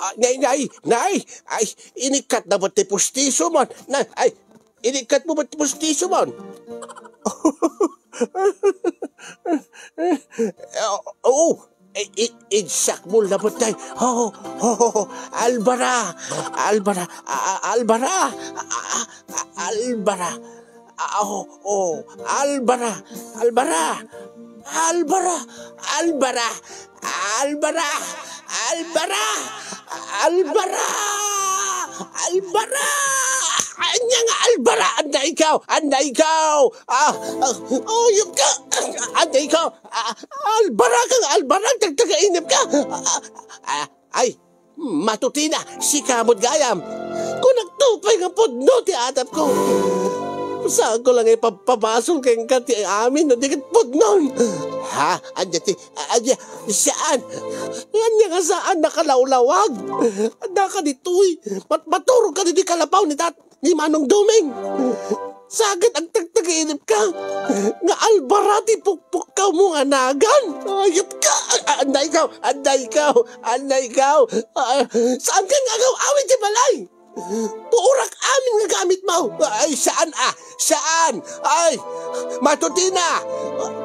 ah, nay, nay, nay, ay, inikkat na ba ti pustiso mo? Nay, ay, inikkat mo ba ti pustiso mo? Oh, oh, I-, i-, igsakbol na putay. Oh, oh, oh, oh. Alvara! Alvara! A-, a-, Alvara! A-, a-, a-, Alvara! A-, oh, oh. Alvara! Alvara! Alvara! Alvara! Alvara! Alvara! Alvara! Alvara! Anya nga Alvara? Anda ikaw? Anda ikaw? Ah, ah, oh, yun ka. Anda ikaw? Ah, Alvara kang Alvara, tagtagainip ka. Ah, ah, ay, matutina, sika mo't gayam. Kunak to pay nga pudno ti atap ko. Saan ko lang ipapabasol kenka ti amin no di ket pudnon? Ha? Anya ti, anya, saan? Anya nga saan nakalawlawag? Anda ka ditoy? Mat-, maturog ka ditoy kalapaw ni tat-, ni Manong Doming. Saket agtagtagainip ka nga Alvara ti pukpukkaw mo nga nagan. Ayat ka! A-, anda ikaw! Anda ikaw! Anda ikaw! Ah, saan ka nga agaw-awid ti balay? Puurak amin nga gamit mo! Ay, saan, ah? Saan? Ay, matutina!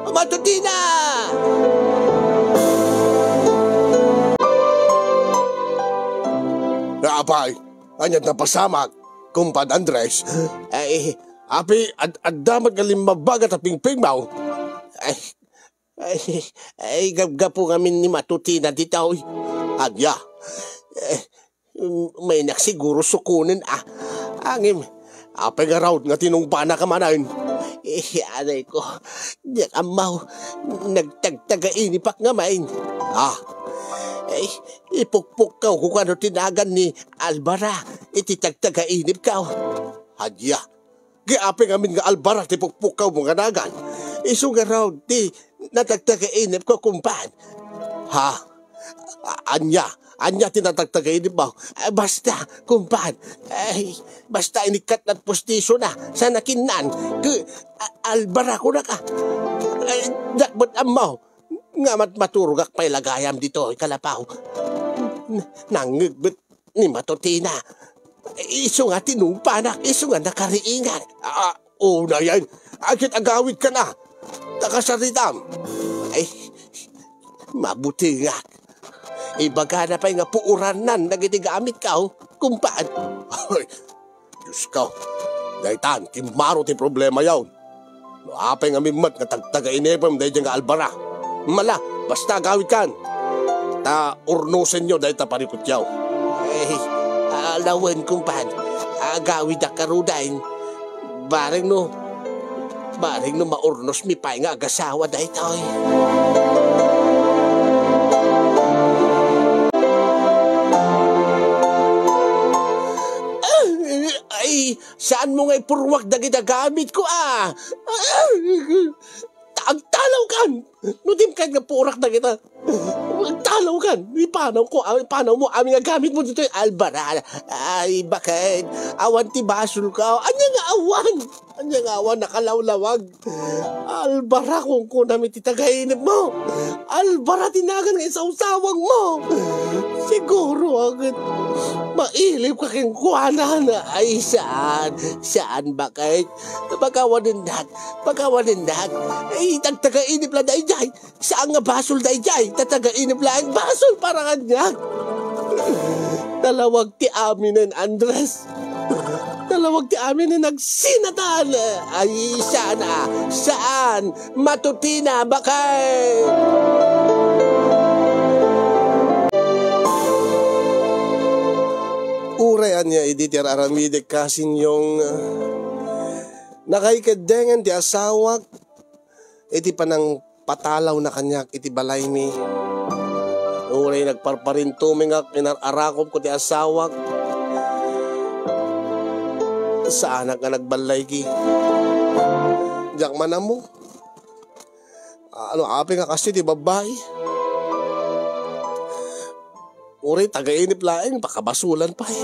Matutina! Apay, ania't napasamak, Kumpad Andres? Ay, apay, ad-, adda met nga limmabagat a pingpingmo? Ay, ay, ay, gapgapu ngamin ni matutina ditoy. Ania? Eh, maynak siguro sukonen, ah. Ngem, apay nga raut nga tinungpanak a manen? Eh, anay ko, diak ammo, nagtagtagainipak ngamin. Ah, eh, ipukpukkaw ko kano ti nagan ni Alvara iti tagtagainipko. Ania? Ket apay ngamin nga Alvara ti pukpukkaw mo nga nagan? Isu nga raut ti natagtagainipko, kumpad. Ha? A-, ania? Ania ti natagtagainipmo? Eh, basta, kumpad. Ay, basta inikkatnat pustisona, sa nakinnan. Ket, a-, Alvara kunaka. Ay, diak met ammo. Nga mat-, maturogak pay la gayam ditoy kalapaw. N-, nangngegmet ni matutina. Isu nga tinungpanak, isu nga nakariingat. Ah, unayen, agit agawid ka na. Takasaritam. Ay, mabutengak. Ibagana pay nga puorannan dagiti gamitko, kumpad. Ay, Diosko, daytan, kimmaro ti problemayon. No apay ngamin met nga tagtagainipem daydiay nga Alvara. Mala, basta agawidkan. Ah, urnosenyo dayta parikutyo. Eh, alawen, kumpan. Agawidak karudain. Bareng no, bareng no maurnosmi pay nga agasawa daytoy. Ay, saanmo nga ipurruak dagiti agamit ko, a? Agtalawkan! No di kayat nga purak dagita, agtalawkan! Ipanawko, a, ipanawmo amin nga agamit mo ditoy, Alvara. Ay, baket? Awan ti basolko. Ania nga awan? Ania nga awan? Nakalawlawag. Alvara, kunkunam iti tagainipmo. Alvara ti nagan nga isawsawagmo. Siguro, a, ket mailibka kenkuana. Ay, saan. Saan, baket? Pakawanendak, pakawanendak. Ay, tagtagainip la daydiay. Saan nga basol daydiay, ta tagainip laeng basol para kaniak. Nalawag ti aminen, Andres. Nalawag ti aminen, nagsinatan. Ay, saan, a? Saan? Matutina, baket! Uray ania idi ti ar-aramidek, Kasinyong, nakaikaddengen ti asawak iti panangpatalawna kaniak iti balaymi. Uray nagparparintumingak, inar-arakupko ti asawak, saanak nga nagballaygi. Diak man ammo. Ano, apay nga kastoy ti babbai? Uray tagainip laeng, pakabasolan pay.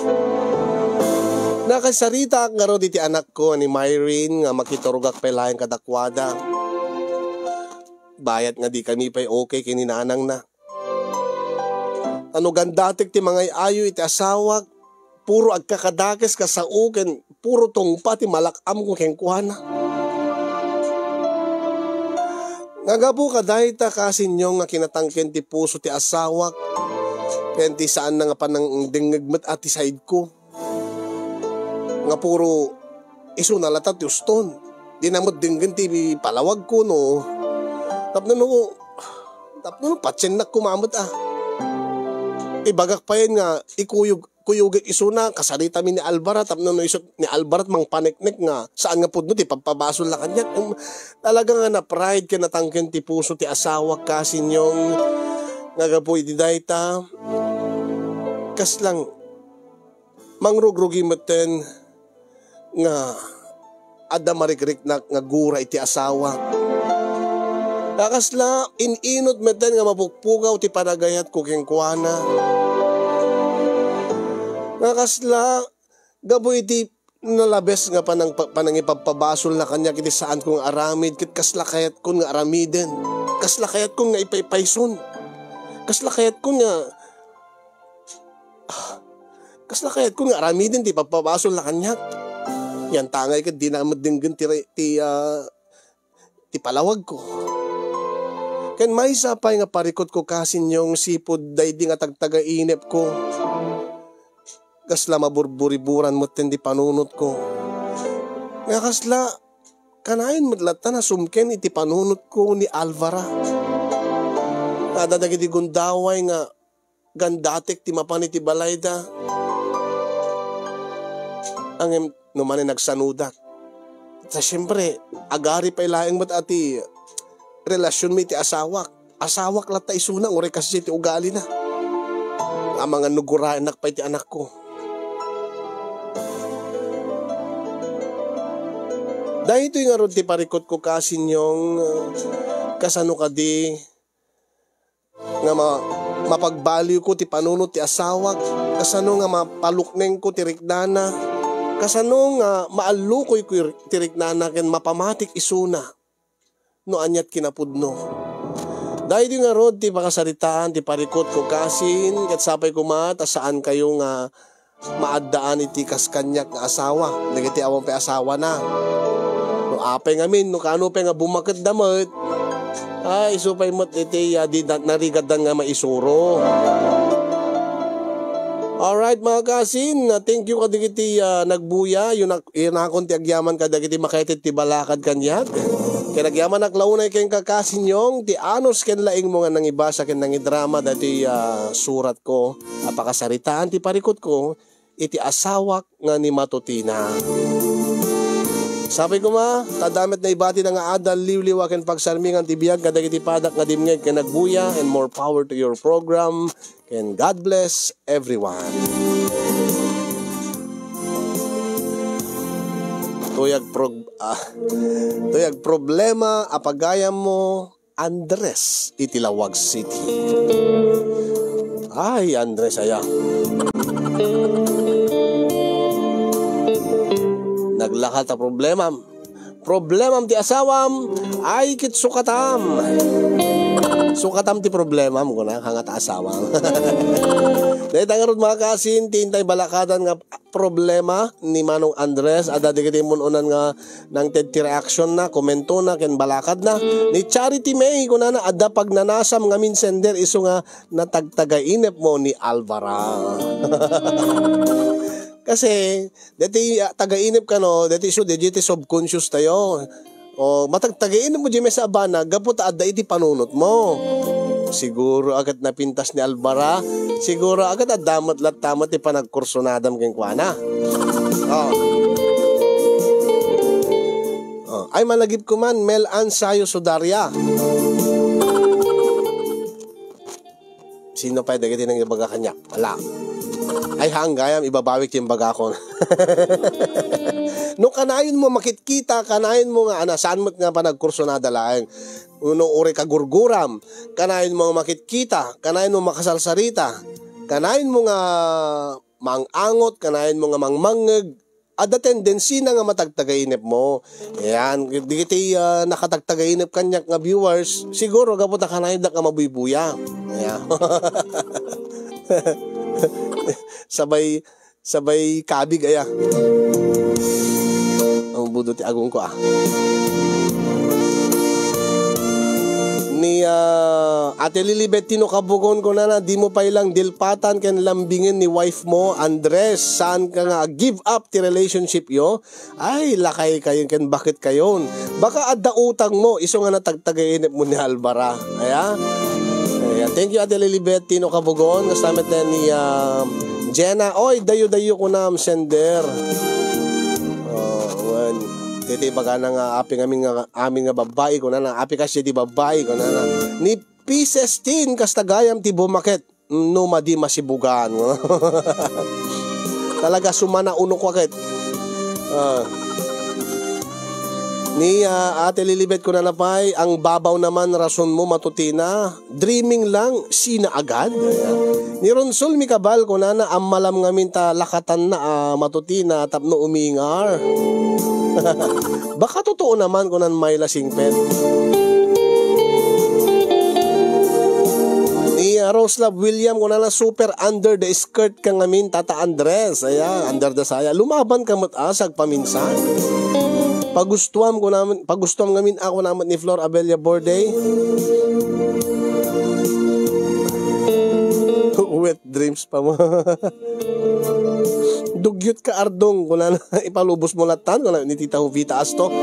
Nakaisaritaak ngarud iti anakko a ni Myrene nga makiturogak pay laeng kadakuada. Bayat nga dikami pay okay ken ni nanangna. Ano, gandatek ti mangay-ayo iti asawak, puro agkakadakes nga sao ken puro tungpa ti malak-amko kenkuana. Nga gapu kadayta, Kasinyong, nga kinatangken ti puso ti asawak, ken ti saanna nga panangdengngeg met a ti saidko. Nga puro isuna latta ti uston. Dina met denggen ti palawagko no tapno no, tapno no patiennak koma met a. Ibagak payen nga ikuyog kuyogek isuna, kasaritami ni Alvara, tapno no isut ni Alvara mangpaneknek nga saan nga pudno ti pagpabasol na kaniak. Em, talaga nga na-pride ken natangken ti puso ti asawak, Kasinyong, nga gapu iti dayta, kaslang mangrugruggi metten nga adda marikriknak nga gura iti asawa. Nga kasla, in-inut metten nga mapukpukaw ti panagayatko kenkuana. Nga kasla, gapu iti nalabes nga panang-, panangipabpabasolna kaniak iti saanko nga aramid, ket kasla kayatkon nga aramiden. Kasla kayatkon nga ipaypayson. Kasla kayatkon nga Kasla kayatkon nga aramiden ti pagpabasol na kaniak. Yan tangay ket dina met denggen ti re-, ti, ah, ti palawagko. Ken maysa pay nga parikutko, Kasinyong, sipud daydi nga tagtagainepko. Kasla maburburiburan metten ti panunotko. Nga kasla, kanayon met latta a sumken iti panunotko ni Alvara. Adda dagiti gundaway nga gandatek ti mapan iti balayda. Ngem no manen nagsanodak. Ta siempre, agari pay laeng met a ti relasionmi iti asawak. Asawak latta isuna, uray kasdi ti ugalina. Amangan no guraennak pay ti anakko. Daytoy ngarud ti parikutko, Kasinyong, kasano kadi nga ma-, mapagbaliwko ti panunot ti asawak, kasano nga mapaluknengko ti riknana, kasano nga maallukoyko ti riknana ken mapamatik isuna no aniat kinapudno. Daydi ngarud ti pakasaritaan ti parikutko, Kasin, ket sapay koma ta saankayo nga maaddaan iti kas kaniak nga asawa, dagiti awan pay asawana. No apay ngamin, no kaano pay nga bumaketda met, ay, isu pay met iti, ah, di na-, narigatdan nga maisuro. Alright, mga kasin, ah, thank you kadagiti, ah, nagbuya, yun ak-, yun akon ti agyaman kadagiti makaited ti balakad kaniak. Ket agyamanak la unay kenka, Kasinyong, ti anus ken laingmo nga nangibasa ken nangidrama daytoy, ah, suratko a pakasaritaan ti parikutko iti asawak nga ni Matutina. Sapay koma, ta adda met naibati nga adal, liwliwa ken pagsarmingan ti biag kadagiti padak nga dimngeg ken agbuya, and more power to your program, and God bless everyone. Tuyag prog-, ah, tuyag problema a pagayam mo, Andres, iti Laoag City. Ay, Andres, aya. Naglaka ta problemam. Problemam ti asawam, ay ket sukatam. Sukatam ti problemam, kuna, kangata asawam. Dayta ngarud, mga kasin, ti intay balakadan nga problema ni Manong Andres, adda dagiti mun-unan nga nangted ti reaction na, komento na, ken balakad na. Ni Charity May, kunana, adda pagnanasam ngamin sender, isu nga natagtagainep mo ni Alvara. Kasi, deti, ah, tagainep kano, deti isu, deti subconscious tayo. O, matagtagainep mo, Jimmy, sa abana, gapu ta adda iti panunot mo. Siguro a ket napintas ni Alvara. Siguro a ket adda met latta met ti panagkursunadam kenkuana. O. O, ay, malagip kuman, Mel Ann Sayo Sudaria. Sino pay dagiti nangibaga kaniak? Ala. Ay, haan gayam, ibabawik ti imbagakon. No kanayon mo makitkita, kanayon mo nga, ana, saan met nga panagkursunada laeng. No uray kagurguram, kanayon mo nga makitkita, kanayon mo makasarsarita, kanayon mo nga mangangot, kanayon mo nga mangmangngeg, adda tendensina nga matagtagainep mo. Ayan, dagiti, ah, nakatagtagainep kaniak nga viewers, siguro gapu ta kanayonda nga mabuybuya. Ayan. Sabay, sabay kabig, aya. Ang budo ti agong ko, ah. Ni, ah, Ate Lilibet Tino Kabugon, kunana, di mo pay lang dilpatan ken lambingen ni wife mo, Andres, saan ka nga give up ti relationship yo? Ay, lakay kayon ken bakit kayon. Baka adda utang mo, isu nga natagtagainep mo ni Alvara. Aya? Aya. Thank you, Ate Lilibet Tino Kabugon. Kasta met ni, ah, Jenna. Oy, dayo-dayo kunam, sender. Oh, wen. Deti bagana nga api ngamin nga, amin nga babbai, kunana. Api kasi ti babbai, kunana. Ni Pieces tin, kasta gayam ti bumaket. No madi masibugan. Talaga sumana unok waket. Ah. Ni, ah, Ate Lilibet, kunana pay, ang babaw naman rason mo, Matutina. Dreaming lang, sina agad. Ayan. Ni Ronsol Mikabal, kunana, ammalam ngamin ta lakatanna, ah, Matutina, tapno umingar. Baka totoo naman, kunan Myla Singpet. Ni, ah, Rose Love William, kunana, super under the skirt ka ngamin, Tata Andres. Ayan, under the saya. Lumaban ka met, ah, sagpaminsan. Pagustuam, kunan, pagustuam ngamin, ako naman ni Flor Abella Borde. Wet dreams pa mo. Dugyot ka, Ardong, kunana, ipalubos mo latan, kuna ni Tita Jovita Asto.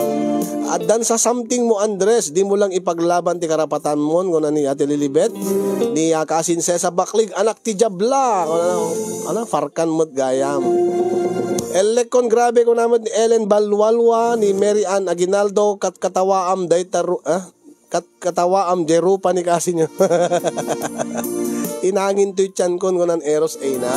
Addan sa something mo, Andres, di mo lang ipaglaban ti karapatanmon, kuna ni Ate Lilibet. Ni, ah, Kasin Cesa Baklig, anak ti Diabla, kuna, ano, farkan met gayam. Elekkon, grabe, kuna met ni Ellen Balwalwa, ni Mary Ann Aguinaldo, kat katawaam, dayta ru-, ah? Kat-, katawaam, jay rupa ni kasinyo. Inangin to'y tiyankon, kunan Eros Ena.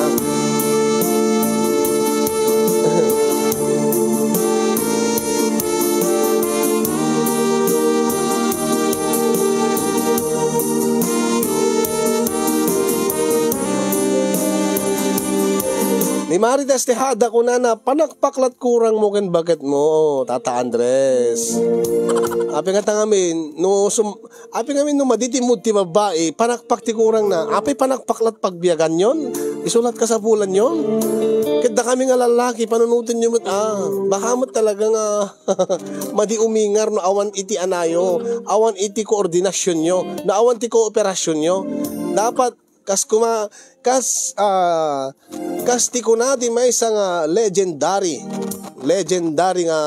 Ni Marites Tejada, kunana, panak paklat kurang mo ken baket mo, Tata Andres. Api nga tangamin, no sum-, api ngamin no maditimud ti babbai, panakpak ti kurang na. Api panakpak lat pagbiagan yon? Isulat kasapulan yon? Ket dakami nga lalaki, panunoten yo met, ah, baka met talaga nga madi umingar no awan iti anayo, awan iti koordinasyon yo, no awan ti kooperasyon yo. Dapat kas kuma-, kas, ah, kas ti kuna ti maysa nga legendary, legendary nga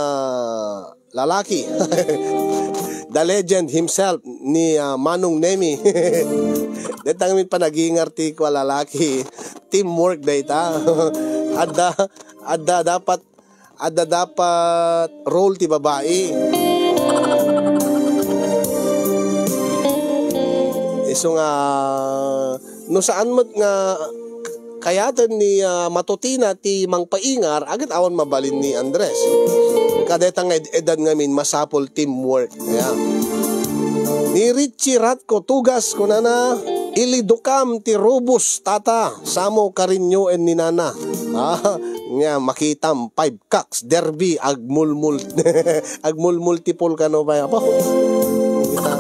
lalaki. the legend himself ni, ah, Manong Nemi. Deta ngamin panagingar ti kua lalaki. Teamwork dayta. Adda, adda dapat, adda dapat role ti babai. Isu nga, no saan met nga kayaten ni, ah, Matutina ti mangpaingar, agit awan mabalin ni Andres. Kadeta nga ed-edan ngamin, masapul teamwork. Yeah. Ni Richie Ratco Tugas, kunana, "Ilidukam ti rubos, tata. Samo karinyo en ni nana." Ah, nga makitam, five cocks, derby, agmulmul-, agmulmultiple kano ba, apo? Kita.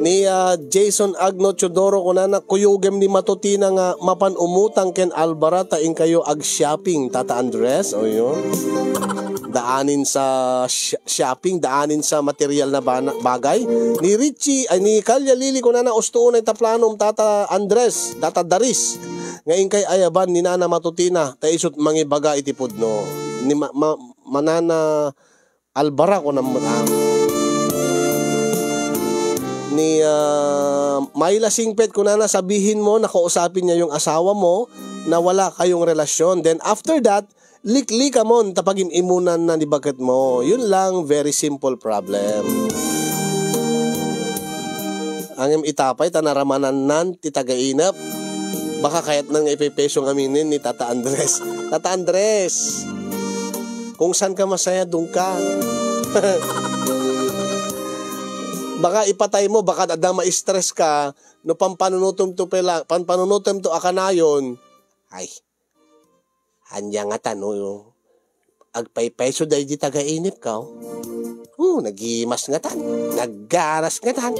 Ni, ah, Jason Agno Teodoro, kunana, "Kuyogem ni Matutina nga mapan umutang ken Alvara ta inkayo ag-shopping, Tata Andres." O, yun. Daanin sa sh-, shopping, daanin sa material na bana-, bagay. Ni Richie, ay, ni Kalya Lili, kunana, "Usto unay ta planom, Tata Andres, Tata Daris, nga inkay ayaban ni Nana Matutina, ta isut mangibaga iti pudno." Ni ma-, ma-, Manana Alvara, kunam-, ah. Ni, ah, Myla Singpet, kunana, "Sabihin mo na kausapin niya yung asawa mo na wala kayong relasyon. Then after that, liklikamon ta pagim-imunan na ni baket mo. Yun lang, very simple problem." Angem itapay ta naramanannan ti tagainep. Baka kayatnan nga ipepeso aminen ni Tata Andres. Tata Andres, kung saan ka masaya, dun ka. Baka ipatay mo, baka adda ma-stress ka, no pampanunutom to pela-, pampanunutom to a kanayon. Ay, ania ngata no agpaypayso daydi tagainep ka, oh. Oh, nagimas ngatan, naggaras ngatan.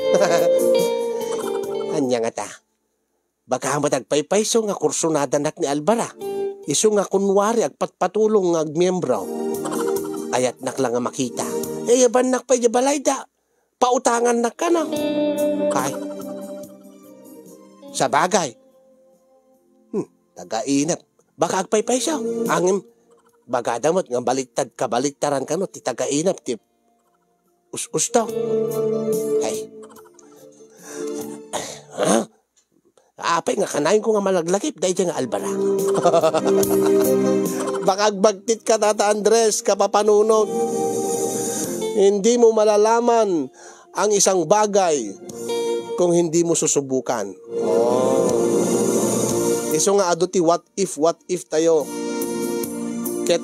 Ania ngata? Baka met agpaypayso nga kursunadanak ni Alvara. Isu nga kunwari agpatpatulong nga agmiembro. Ayatnak la nga makita. Eh, yabannak pay di balayda. Pautangannak kano. Ay. Sabagay. Hmm, tagainep. Baka agpaypayso. Angem, bagada met nga baliktad, kabaliktaran kano ti tagainep ti us-usto. Ay. Ha? Apay nga kanayon ko nga malaglagip daydiay nga Alvara. Baka agbagtit ka, Tata Andres, kapapanunot. Hindi mo malalaman ang isang bagay kung hindi mo susubukan. Oh. Isu nga adu ti what if, what if tayo. Ket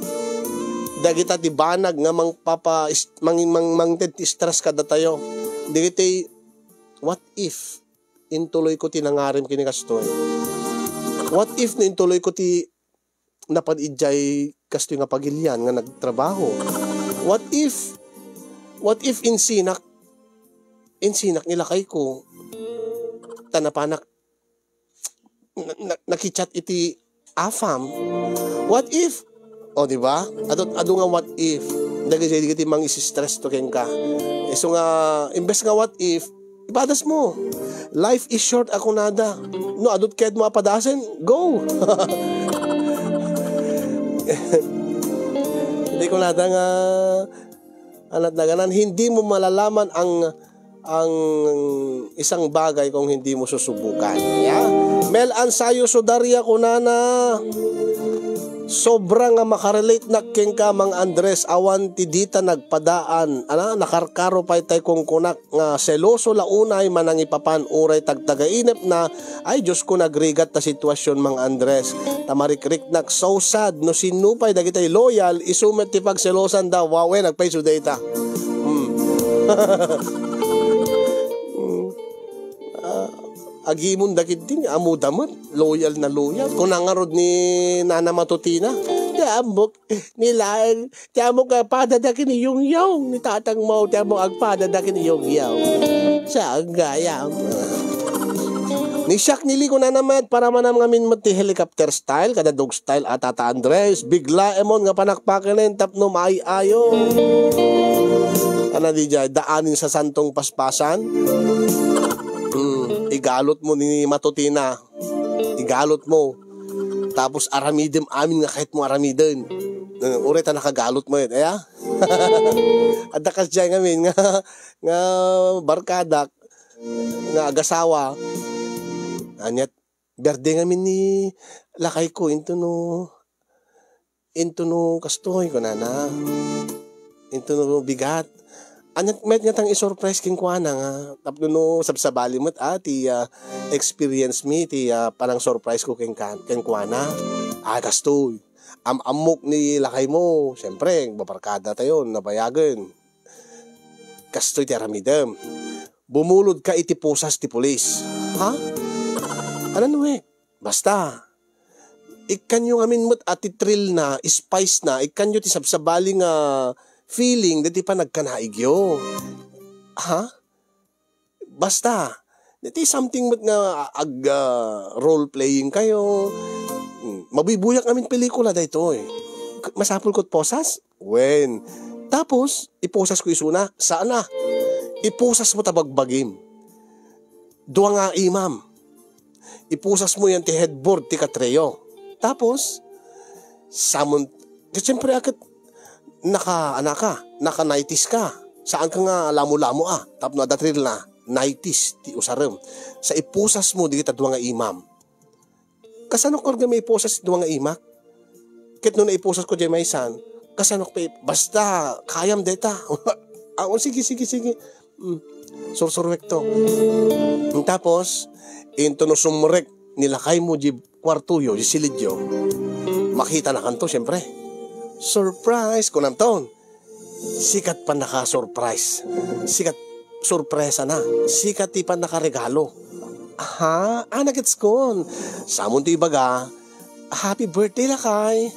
dagita ti banag nga mangpapa-, mang-, mang-, mangted ti stress kadatayo. Dagiti what if intuloy ko ti nangarim ken ni kastoy? What if no intuloy ko ti napan idiay kastoy nga pagilian nga nagtrabaho? What if, what if insinak, insinak ni lakay ko, ta napanak, na, na, nakichat iti afam? What if, o, di ba? Adu, adu nga what if. Dagiti, dagiti mangistress to kenka. Isu nga, imbes nga what if, ipadas mo. Life is short, a kunada. No, adut ket mo apadasen, go. Hindi kunada nga, anat na ganan, hindi mo malalaman ang, ang isang bagay kung hindi mo susubukan. Ya? Mel Ansayo Sudaria kunana, sobra nga makarelate nak kenka, Mang Andres, awan ti dita nagpadaan. Ana, nakarkaro pay tay kungkunak nga seloso la unay manangipapan uray tagtagainep na. Ay, Diyos ko, nagrigat ta sitwasyon, Mang Andres. Ta marikriknak, so sad. No sinno pay dagitay loyal, isu met ti pagselosan da. Wow, eh, nagpayso dayta. Hmm. Hmm. Ah, agimon dagiti nga ammoda met. Loyal na loyal. Kuna ngarud ni Nana Matutina, ti ammok, ni laeng, ti ammok nga padada ken ni Yongyong, ni tatang mo, ti ammok agpadada ken ni Yongyong. Saan gayam? Ni Shaq ni Lee kunana met, para manam ngamin met ti helicopter style, kada dog style a Tata Andres, biglaemon nga panakpakenen tapno maay-ayo. Ana di jay, daanin sa santong paspasan. Hmm, igalot mo ni Matutina. Igalot mo. Tapos aramidem amin nga kayatmo aramiden. Eh, uray ta nakagalot met, aya? Adda kasdiay ngamin nga, nga barkadak, nga agasawa. Aniat, birthday ngamin ni lakayko, into no, into no kastoy, kunana. Into no bigat. Aniat met nga tang i-surprise kenkuana nga tapno no sabsabali met, ah, ti, ah, experience mi, ti, ah, panang-surprise ko kenka-, kenkuana. Ah, kastoy. Am-ammok ni lakaymo, siyempre, babarkada tayo, nabayagen. Kastoy ti aramidem. Bumulod ka iti pusas ti pulis. Ha? Anan we? Basta. Ikkanyo ngamin met a ti thrill na, spice na, ikkanyo ti sabsabali nga feeling dati panagkanaigyo. Ha? Basta. Dati something met nga ag, ah, role playing kayo. Hmm, mabibuyak ngamin pelikula daytoy. K-, masapul ko posas? Wen. Tapos, ipusas ko isuna? Saan a. Ipusas mo ta bagbagim. Dua nga imam. Ipusas mo yan ti headboard ti katreyo. Tapos, samon, ket siyempre, aket, naka, anaka, naka nineties ka. Saan ka nga lamo-lamo a. Tapno adda thrill na, nineties ti usarem. Sa ipusas mo, digita dua nga imam. Kasano karga maipusas dua nga imak? Ket no naipusas ko diay maysan, kasano pa ip-, basta, kayam deta. Ah, oh, sige, sige, sige. Mm. Sursuruek to. Tapos, into no sumrek ni lakay mo di kuartoyo, di silidyo, makita na kanto, siyempre. Surprise, kunam ton. Sikat pannaka-surprise. Sikat sorpresa na. Sikat ti pannakaregalo. Aha, ah, nagets kon. Samon ti ibaga, "Happy birthday, lakay."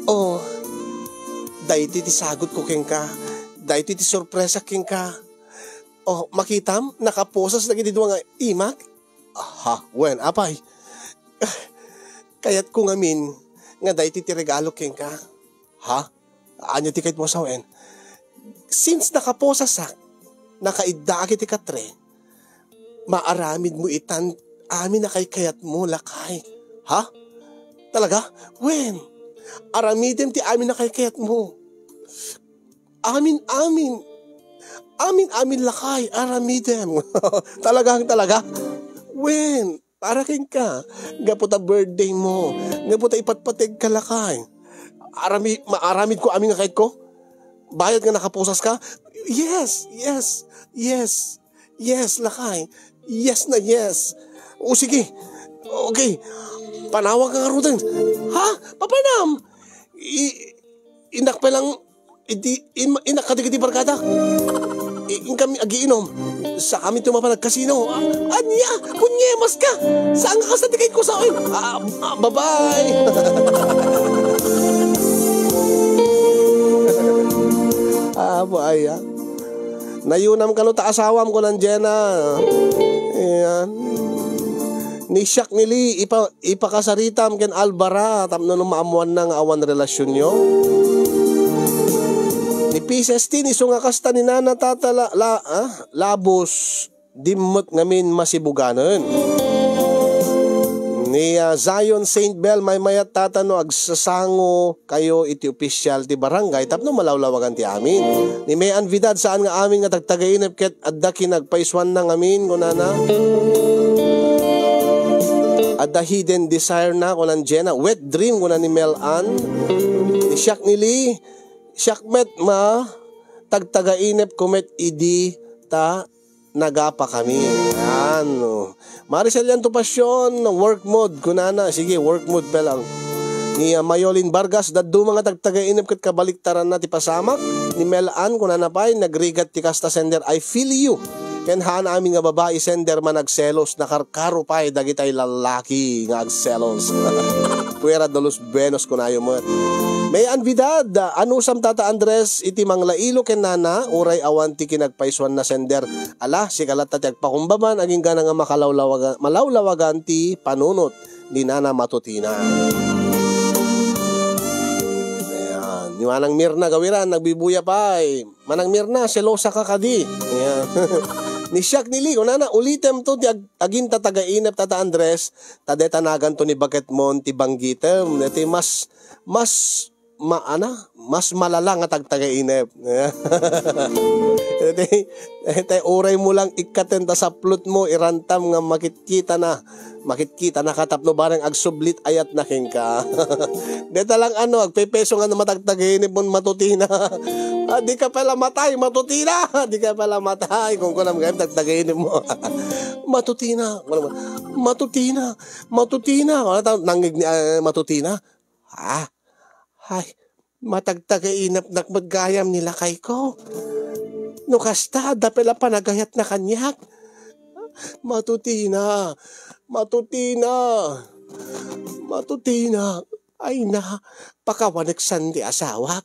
Oh, daytoy ti sagot ko kenka. Daytoy ti sorpresa kenka. Oh, makitam, nakapusas dagiti dua nga imak. Aha, wen, apay. Kayatko ngamin nga daytoy ti regalo kenka. Ha? Ania ti kayatmo a sawen? Since nakapusasak, nakaiddaak iti katre, maaramid mo itan amin a kaykayatmo, lakay. Ha? Talaga? Wen, aramidem ti amin a kaykayatmo. Amin, amin. Amin, amin, lakay, aramidem. Talagang talaga? Wen, para kenka, gapu ta birthday mo, gapu ta ipatpategka, lakay. Arami-, maaramid ko amin nga kayatko? Bayat nga nakapusas ka? Yes, yes, yes. Yes, lakay. Yes na yes. O sige. Okay. Panawag ka ngaruden. Ha? Papanam? I-, inak pa lang Idi, in-, inak kadagiti barkada. I-, inkami agiinom. Sakami tumapa nagkasino. Ah, ania? Kunyemas ka. Saan ka kasta ti kayatko sawen? Ah, ah, bye-bye. Ah, buaya. Nayunam kano ta asawam, kunan Jenna. Ayan. Ni Shaq ni Lee, ipa-, ipakasaritam ken Alvara tapno no maammoanna nga awan relasionyo. Ni Pisces tin, isu nga kasta ni Nana Tata la, la, ah, Labus, dimmet ngamin masibuganen. Ni, ah, Zion Saint Bell, maymayat tata no agsasango kayo iti opisyal ti barangay tapno malawlawagan ti amin. Ni May Anvidad, saan nga amin nga tagtagainep ket adda kinagpaisuanna ngamin, kunana. Adda hidden desire na, kunan Jenna. Wet dream, kunan ni Mel Ann. Ni Shaq ni Lee, siak met ma tagtagainep ko met idi ta nagapa kami. Yan, oh. Maricel Yanto Passion, work mode, kunana. Sige, work mode pa lang. Ni, ah, Mayolin Vargas, dadduma nga tagtagainep ket kabaliktaranna ti pasamak. Ni Mel Ann, kunana pay, nagrigat ti kasta sender, "I feel you." Ken haan amin nga babai sender, managselos, nakarkaro pay dagitay lallaki nga agselos. Fuera de los buenos, kunayo met. May Anvidad, anusam Tata Andres, iti manglailo ken nana, uray awan ti kinagpaisuanna sender. Ala, sika latta ti agpakumbaban, agingga nga makalawlawaga-, malawlawagan ti panunot ni Nana Matutina. Ayan. Ni Manang Mirna Gawiran, nagbibuya pay. Manang Mirna, selosa ka kadi. Ayan. Ni siak ni Lee, kunana, ulitem to ti ag-, aginta tagainep, Tata Andres, ta deta naganto ni baketmon ti banggitem. Deti mas, mas, ma-, ana, mas malala nga tagtagainep. Deti, deti, uray mo lang ikkaten ta saplot mo, irantam nga makitkita na. Makitkita na ka tapno bareng agsublit ayat na kenka. Deta lang ano, agpepeso nga matagtagainep mon matutina. Ah, di ka pala matay, matutina. Di ka pala matay. Kung kunam gayam, tagtagainep mo. Matutina. Kunam, matutina. Matutina. Ano tawag? Nangig ni, ah, matutina. Ah, ay, matagtagainepnak met gayam ni lakayko. No kasta, adda pay la panagayatna kaniak. Matutina, matutina, matutina. Ay na, pakawanek san ti asawak.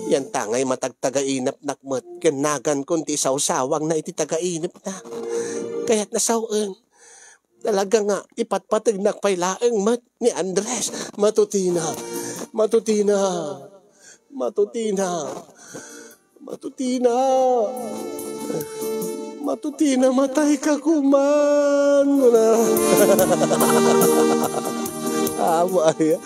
Yan tangay matagtagainepnak met, ken nagankon ti isawsawangna iti tagainepna. Kayatna sawen. Talaga nga, ipatpategnak pay laeng met ni Andres. Matutina. Matutina. Matutina. Matutina. Matutina, matay ka kuman. Muna. Amo ay.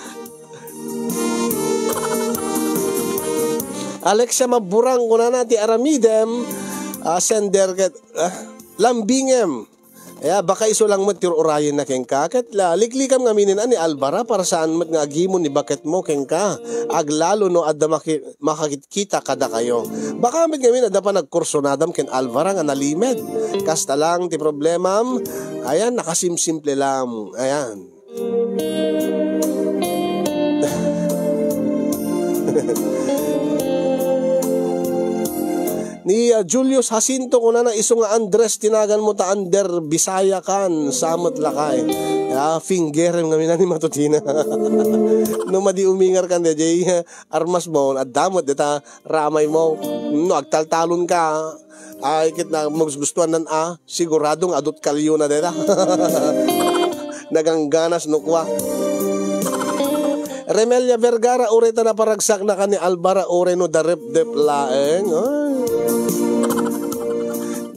Alexia Maburang, kunana ti aramidem. Ah, sender ket, ah, lambingem. Aya, baka isu lang met ti ur-urayenna kenka, ket la, liklikam ngamin ni Alvara para saan met nga agimon ni baketmo kenka. Aglalo no adda maki-, makakitkita kadakayo. Baka met ngamin adda panagkursunadam ken Alvara nga nalimed. Kasta lang ti problemam. Ayan, nakasimsimple lang. Ayan. Ni, ah, Julius Jacinto, kunana, isu nga Andres ti naganmo ta under Bisaya kan, sa met lakay. Ya, fingerem ngamin ni matutina. No madi umingar kan, D J, armas mo, adda met deta ramay mo. No, agtaltalon ka. Ay, ket na, magustuhan nan a, sigurado nga adut kalyo na deta. Nagangganas no kua. Remelia Vergara, uray ta naparagsakna kan ni Alvara, uray no darepdep laeng. Ay.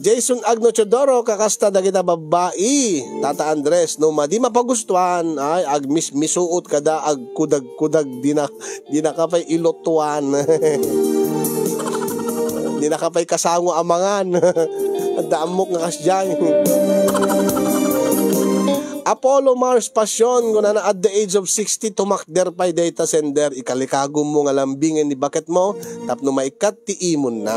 Jason Agno Teodoro, kakasta dagita babbai, Tata Andres, no madi mapagustuhan, ay, agmismisuot kada, agkudag-kudag, dina, dinaka pay ilutuan. Dinaka pay kasango a mangan. Adda ammok nga kasdiay. Apollo Mars Passion, kunana, at the age of sixty, tumakder pay dayta sender, ikalikagummo nga lambingen ni baketmo, tapno maikkat ti imonna.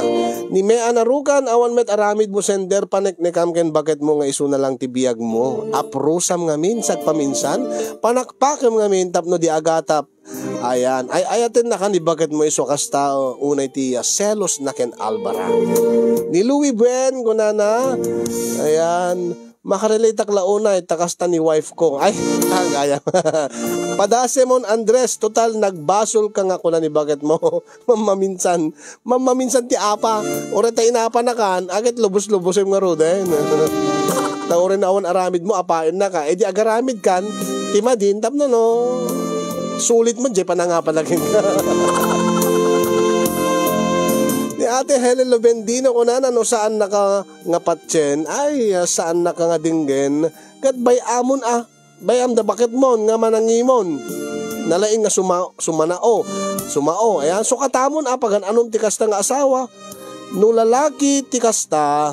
Ni Mea Narukan, awan met aramidmo sender, paneknekam ken baketmo nga isuna lang ti biagmo. Aprusam ngamin, sagpaminsan, panakpakem ngamin tapno di agatap. Ayan, ay-ayatenna kan ni baketmo isu kasta, unay ti, ah, selosna ken Alvara. Ni Louie Buen, kunana, ayan, makarelateak la unay, ta kasta ni wife ko. Ay, agayam. Padasemon, Andres, total nagbasolka nga kuna ni baketmo. Mammaminsan, mammaminsan ti apa. Uray ta inapanakan, a ket lubos-lubosem ngaruden. Ta uray no awan aramidmo, apaennaka. E di agaramidkan, ti madin, tapno no, sulit met diay panangapanakan. Ni Ate Helen Lobendino, kunana, no saannaka nga patien, ay, saannaka nga denggen, ket bay-amon a. Bay-am da baketmon nga manangimon. Nalaing nga suma-, sumanao. Sumao. Ayan, sukatamon a pagan-anom ti kasta nga asawa. No lalaki ti kasta,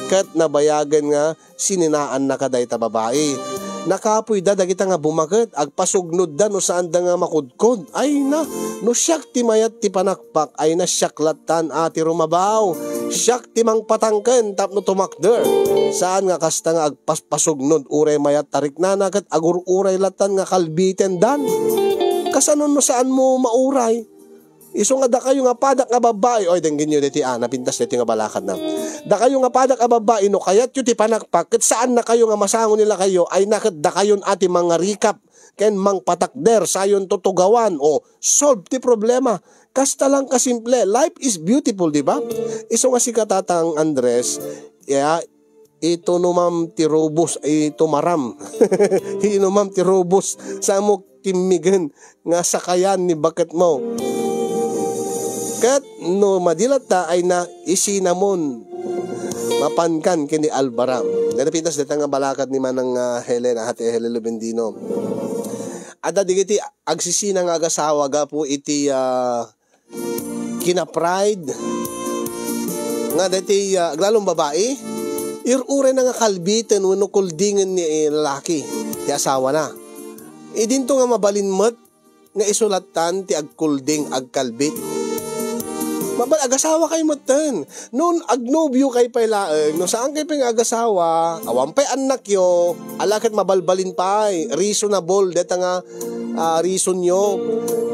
ket nabayagen nga sininaannaka dayta babai. Nakapoyda dagita nga bumaket, agpasugnodda no saanda nga makudkod. Ay na, no siak ti mayat ti panakpak, ay na siak lattan a ti rumabaw. Siak ti mangpatangken tapno tumakder. Saan nga kasta nga agpaspasugnod uray mayat a riknana ket agur-uray lattan nga kalbitendan. Kasano no saanmo mauray? Isu nga dakayo nga padak nga babbai, oy, denggenyo deti a, napintas deti nga balakadna. Dakayo nga padak a babbai, no kayatyo ti panakpak, ket saannakayo nga masango ni lakayyo, ay na ket dakayon a ti mangarikap ken mangpatakder, sayon tutugawan, o solve ti problema. Kasta lang kasimple, life is beautiful, di ba? Isu nga sika, Tatang Andres, ya, itunumam ti rubos, itumaram. Inumam ti rubos, samok timmigen nga sakayan ni baketmo. Ket no madi latta ay na isinamon. Mapankan ken ni Albaram. Dayta pintas dayta nga balakad ni Manang, ah, Helen, ah, Ate Helen Lubendino. Adda dagiti agsisina nga agasawa gapu iti, ah, kina-pride nga daytoy, ah, aglalom babai, ir-uray na nga kalbiten wenno kuldingen ni, eh, lalaki ti asawana. Idinto nga mabalin met nga isu lattan ti agkulding, agkalbit. Mabal-, agasawakay metten. No agnobiokayo pay laeng, no saankayo pay nga agasawa, awan pay annakyo, ala ket mabalbalin pay, reasonable dayta nga, ah, reasonyo.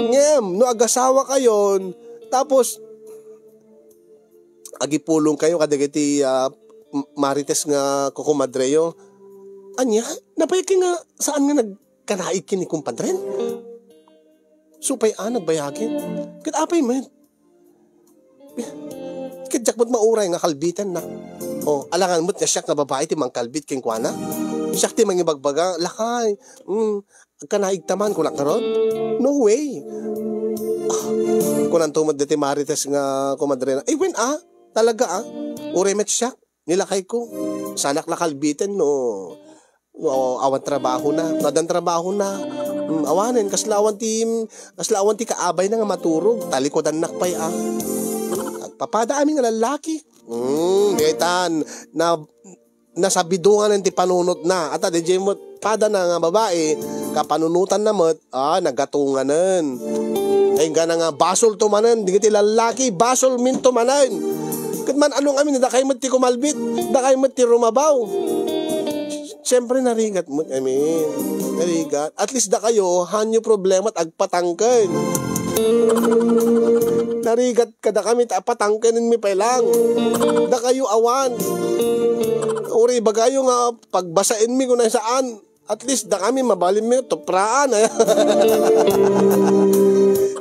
Ngem, no agasawakayon, tapos agipulongkayo kadagiti, ah, m-, marites nga kukumadreyo, ania, nabayagkayo nga saan nga nagkanaig ken ni kumpadren? Isu pay a nagbayagen. Ket apay met? Ket diak met mauray nga kalbitenna. O, alangan met nga siak nga babai ti mangkalbit kenkuana. Siak ti mangibagbaga, "Lakay, mm, agkanaigta man," kunak ngarud. No way. Ah, kunanto met daytoy marites nga kumadrena, "Ay, wen a, talaga a. Uray met siak, ni lakayko. Saanak la kalbiten no, no awan trabahona. No addan trabahona, mm, awanen, kasla awan ti, kasla awan ti kaabayna nga maturog. Talikudannak pay a." Agpapada amin nga lallaki. Mm, daytan, na, nasabidonganen ti panunotna. Ata, diay met padana nga babai, kapanunotanna met, ah, nagatunganen. Ay, inggana nga, basolto manen, dagiti lallaki, basolminto manen. Ket man-ano ngamin, dakayo met ti kumalbit, dakayo met ti rumabaw. Siyempre, narigat met, I mean, narigat. At least dakayo, haanyo problema, agpatangken. Narigat kadakami ta patangkenenmi pay lang. Dakayo awan. Uray ibagayo nga pagbasaenmi kuna saan. At least dakami mabalinmi tupraan, aya.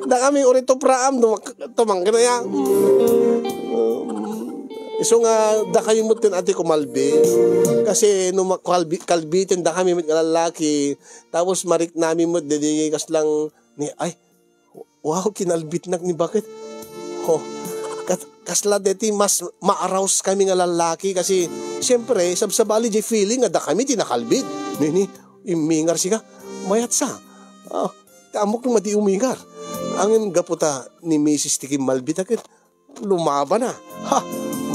Dakami uray tupraan, tumak-, tumangken aya. Um, isu nga dakayo met ken ati kumalbi. Kasi no makalbi-, kalbiten dakami met nga lallaki, tapos mariknami met, didi kaslang ni, ay, wow, kinalbitnak ni baket. Ho, kat-, kasla deti mas ma-arouse kami nga lallaki kasi, siyempre, sabsabali jay feeling nga dakami ti nakalbit. Nini, immingar sika, mayat sa. Ah, ti ammok no madi umingar. Ngem gapu ta ni misis ti kimmalbit a ket, lumabana. Ha!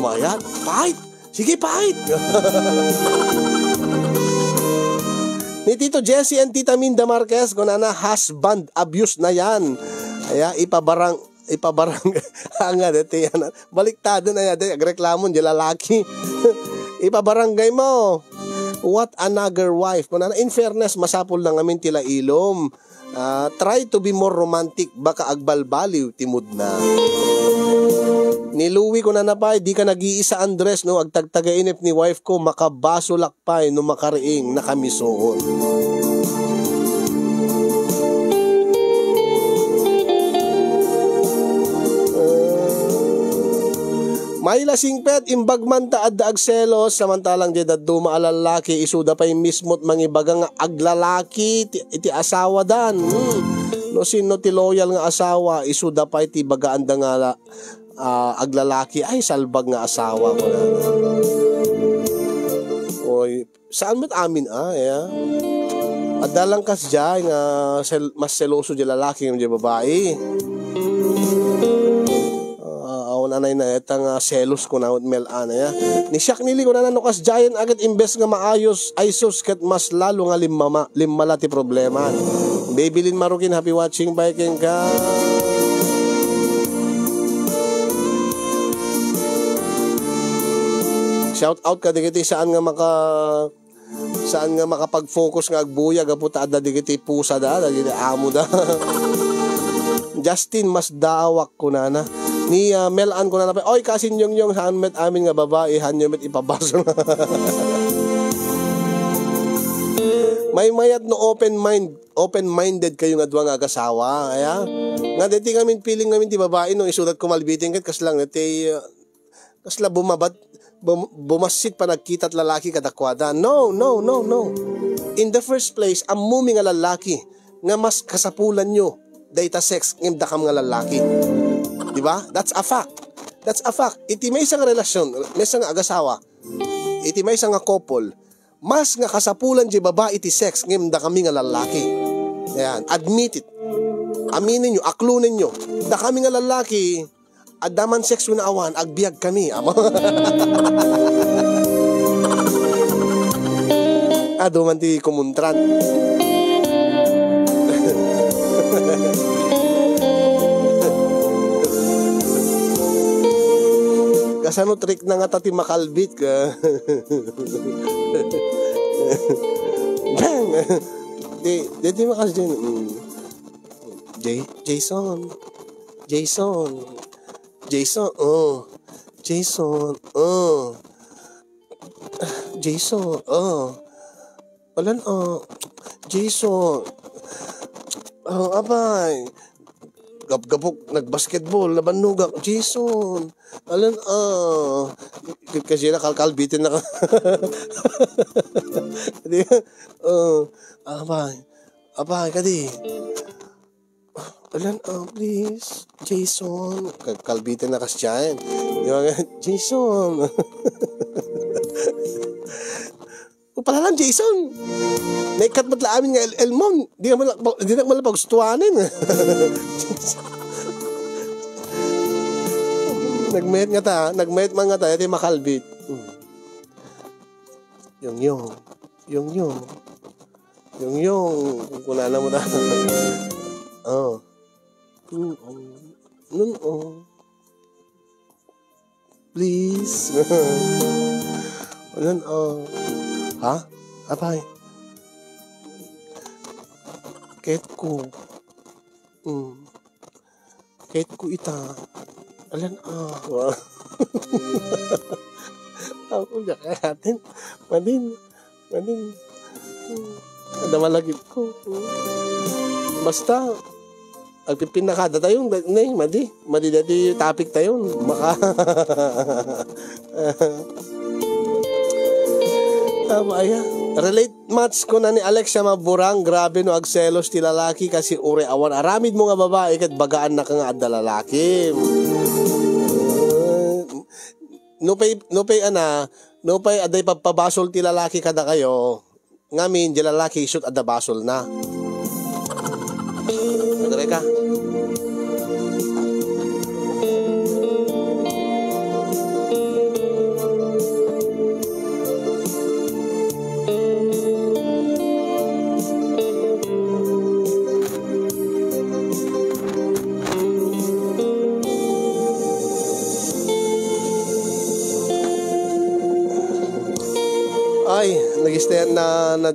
Mayat! Fight! Sige, fight! Ni Tito Jesse and Tita Minda Marquez, kunana, "Husband abuse na yan." Aya, ipabarang, ipabarang, anga, deti, yan. Baliktaden, aya, deti, agreklamon, di lalaki. Ipabarangay mo. What another wife? Kunana, in fairness, masapul na ngamin ti lailom. Ah, try to be more romantic, baka agbalbaliw ti mood na. Ni Louie, kunana pay, "Di ka nag-iisa, Andres, no? Agtagtagainep ni wife ko, makabasolak pay no makariing na kami suot." Myla Singpet, "Imbag man ta adda agselos, samantalang diay dadduma a lallaki, isuda pay mismo ti mangibaga nga aglalaki ti, iti asawadan." Hmm. No sino ti loyal nga asawa, isuda pay ti ibagaanda nga la-, ah, aglalaki. Ay, salbag nga asawa, kunana. Oy, saan met amin, ah, ya? Adda lang kasdiay nga sel-, mas seloso diay lalaki ngem diay babai. Ah, awan anay na, ita nga selos ko na, Mel Ana, ya. Ni siak nili ko na, no kasdiayen a ket imbes nga maayos, ay sus, ket mas lalo nga limmama, limmala ti problema. Baby Lynn Marukin, happy watching, bye kenka. Shout out kadagiti saan nga maka-, saan nga makapag-focus nga agbuya gapu ta adda dagiti pusada, dagiti amoda. Justin, mas daawak, kunana. Ni, ah, Mel Ann, kunana pay, "Oy, kasinnyongnyo, saan met amin nga babai, hanyo met ipabasol." Maymayat no open mind, open-minded kayo nga dua nga agasawa, aya? Nga deti ngamin, feeling ngamin ti babai, no, isudat ko malbiting ket kaslang deti, ah, kasla bumabat-, bum-, bumassit panagkita ti lalaki kadakuada. No, no, no, no. In the first place, ammumi nga lalaki nga mas kasapulanyo dayta sex ngem dakam nga lalaki. Di ba? That's a fact. That's a fact. Iti maysa nga relasyon, maysa nga agasawa, iti maysa nga couple, mas nga kasapulan diay babai ti sex ngem dakami nga lallaki. Ayan, admit it. Aminenyo, aklonenyo. Dakami nga lallaki, adda man sex wenno awan, agbiag kami. Amo. Adu man ti kumuntran. Kasano trick na nga ta ti makalbit ka? Bang! Di, di, di makas dyan. Mm. Jay-, Jason. Jason. Jason, oh. Jason, oh. Jason, oh. Alan, oh. Jason. Oh, apay. Gapgapok, nagbasketball, nabannogak. Jason. Alan, ah. Kasi na kalkalbitin na ka. Di, oh. Apay. Apay, kadi. Alan, ah, please. Jason. Ka-, kalbitin na kas dyan. Di ba nga, Jason. O, palalan, Jason. Naikkat met la amin nga el-, elmon. Di ka man la-, di na man la pagustuanen. Nagmayat nga ta, nagmayat man nga ta, iti makalbit. Hmm. Yung, yung. Yung, yung. Yung, yung. Kunana mo na. Oh. Mm, oh. Nun, oh. Please. Alan, oh. Ha? Apay. Ket ko. Mm. Ket ko ita. Alan, ah. Wow. Ako, diak natin. Madin. Madin. Ada malagip ko. Basta, agpipinakada tayo, ne, madi. Madi dati topic tayo. Maka-, Tama, aya. Relate much ko na ni Alexia Maburang. Grabe no agselos ti lalaki kasi uri awan aramid mo nga babae ket bagaan na ka nga adda lalaki. No pay, no pay, ana, no pay, adda ipapabasol ti lalaki kada kayo. Ngamin, di lalaki, isut adda basol na. Nagre ka? Ay, nagistayan na, na,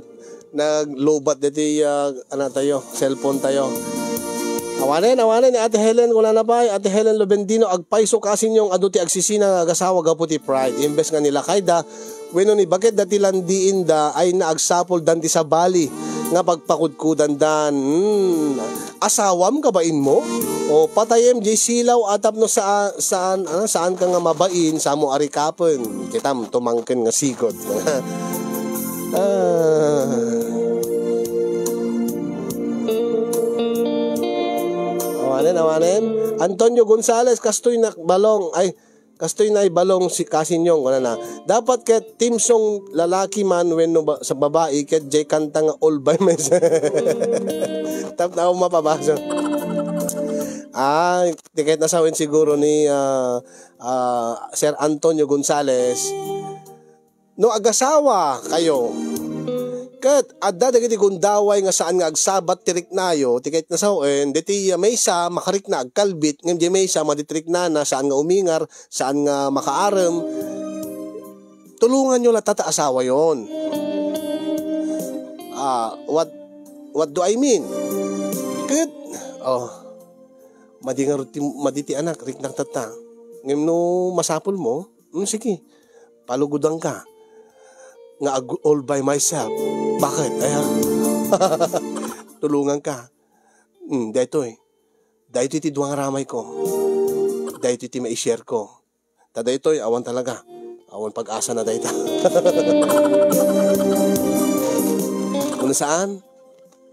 naglubat diti, ah, ano tayo, cellphone tayo. Awanen, awanen ni Ate Helen, wala na ba? Ate Helen Lubendino, agpayso kasin yung adu ti agsisina nga agasawa gapu ti pride. Imbes nga nilakayda, wenno ni baket dati landiin da ay naagsapol dan ti sabali nga pagpakudkudan dan. Hmm. Asawam kabain mo? O patayem jay silaw a tapno sa-, saan, ah, saan ka nga mabain, samo a rikapen. Kitam, tumangken nga sigod. Ah. Awanen, awanen. Antonio Gonzales, kastoy na balong. Ay, Kastoy na ibalong si Kasinyong, wala na. Dapat ket team song lalaki man wenno ba-, sa babae, ket jay kanta nga all by myself. Tapno mapabasa. Ah, ti ket nasawen siguro ni, ah, ah, Sir Antonio Gonzales. No agasawa kayo, ket adda dagiti gundaway nga saan nga agsabat ti riknayo, ti ket nasawen, diti maysa makarikna agkalbit, ngem di maysa madi ti riknana, saan nga umingar, saan nga makaarem, tulunganyo latta ta asawayon. Ah, what, what do I mean? Ket, oh, madi ngarud ti, madi ti anak, riknak tatta. Ngem no masapul mo, hmm, sige. Palugodan ka nga ag-, all by myself. Bakit? Ay, ha? Tulungan ka. Hmm, daytoy. Daytoy ti dua nga ramay ko. Daytoy ti mai-share ko. Ta daytoy, awan talaga. Awan pag-asa na dayta. Kung saan,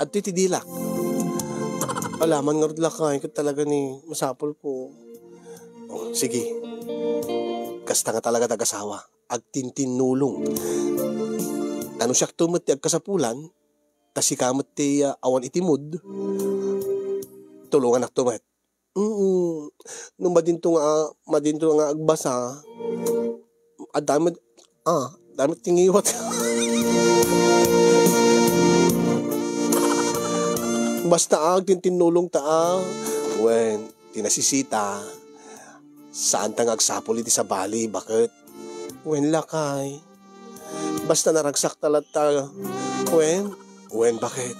adtoy ti dilak. Alaman nga rud lakay, ket talaga ni masapul ko. Oh, sige. Kasta nga talaga ti agasawa. agtintinnulong. Ta no siakto met ti agkasapulan, ta sika met ti, ah, awan iti mood, tulongannakto met. Mm. No madinto nga, madinto nga agbasa, adda met, ah, adda met ti ngiwat. Basta agtintinnulong ta, ah, wen, ti nasisita, saanta nga agsapul iti sabali, baket? Wen, lakay. Basta naragsakta latta. Wen, wen, baket?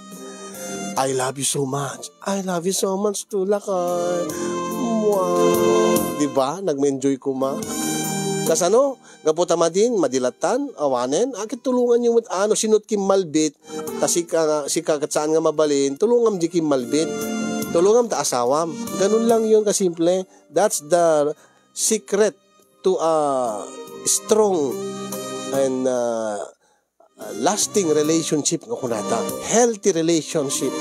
I love you so much. I love you so much too, lakay. Wow. Di ba? Nag-enjoy koma. Kasano? Gapu ta madin, madi lattan, awanen, akit tulonganyo met, ano, sino't kimmalbit, ta sika nga, sika ket saan nga mabalin, tulongam di kimmalbit. Tulongam ta asawam. Ganun lang yun kasimple. That's the secret to a strong and, uh, lasting relationship nga kunata. Healthy relationship.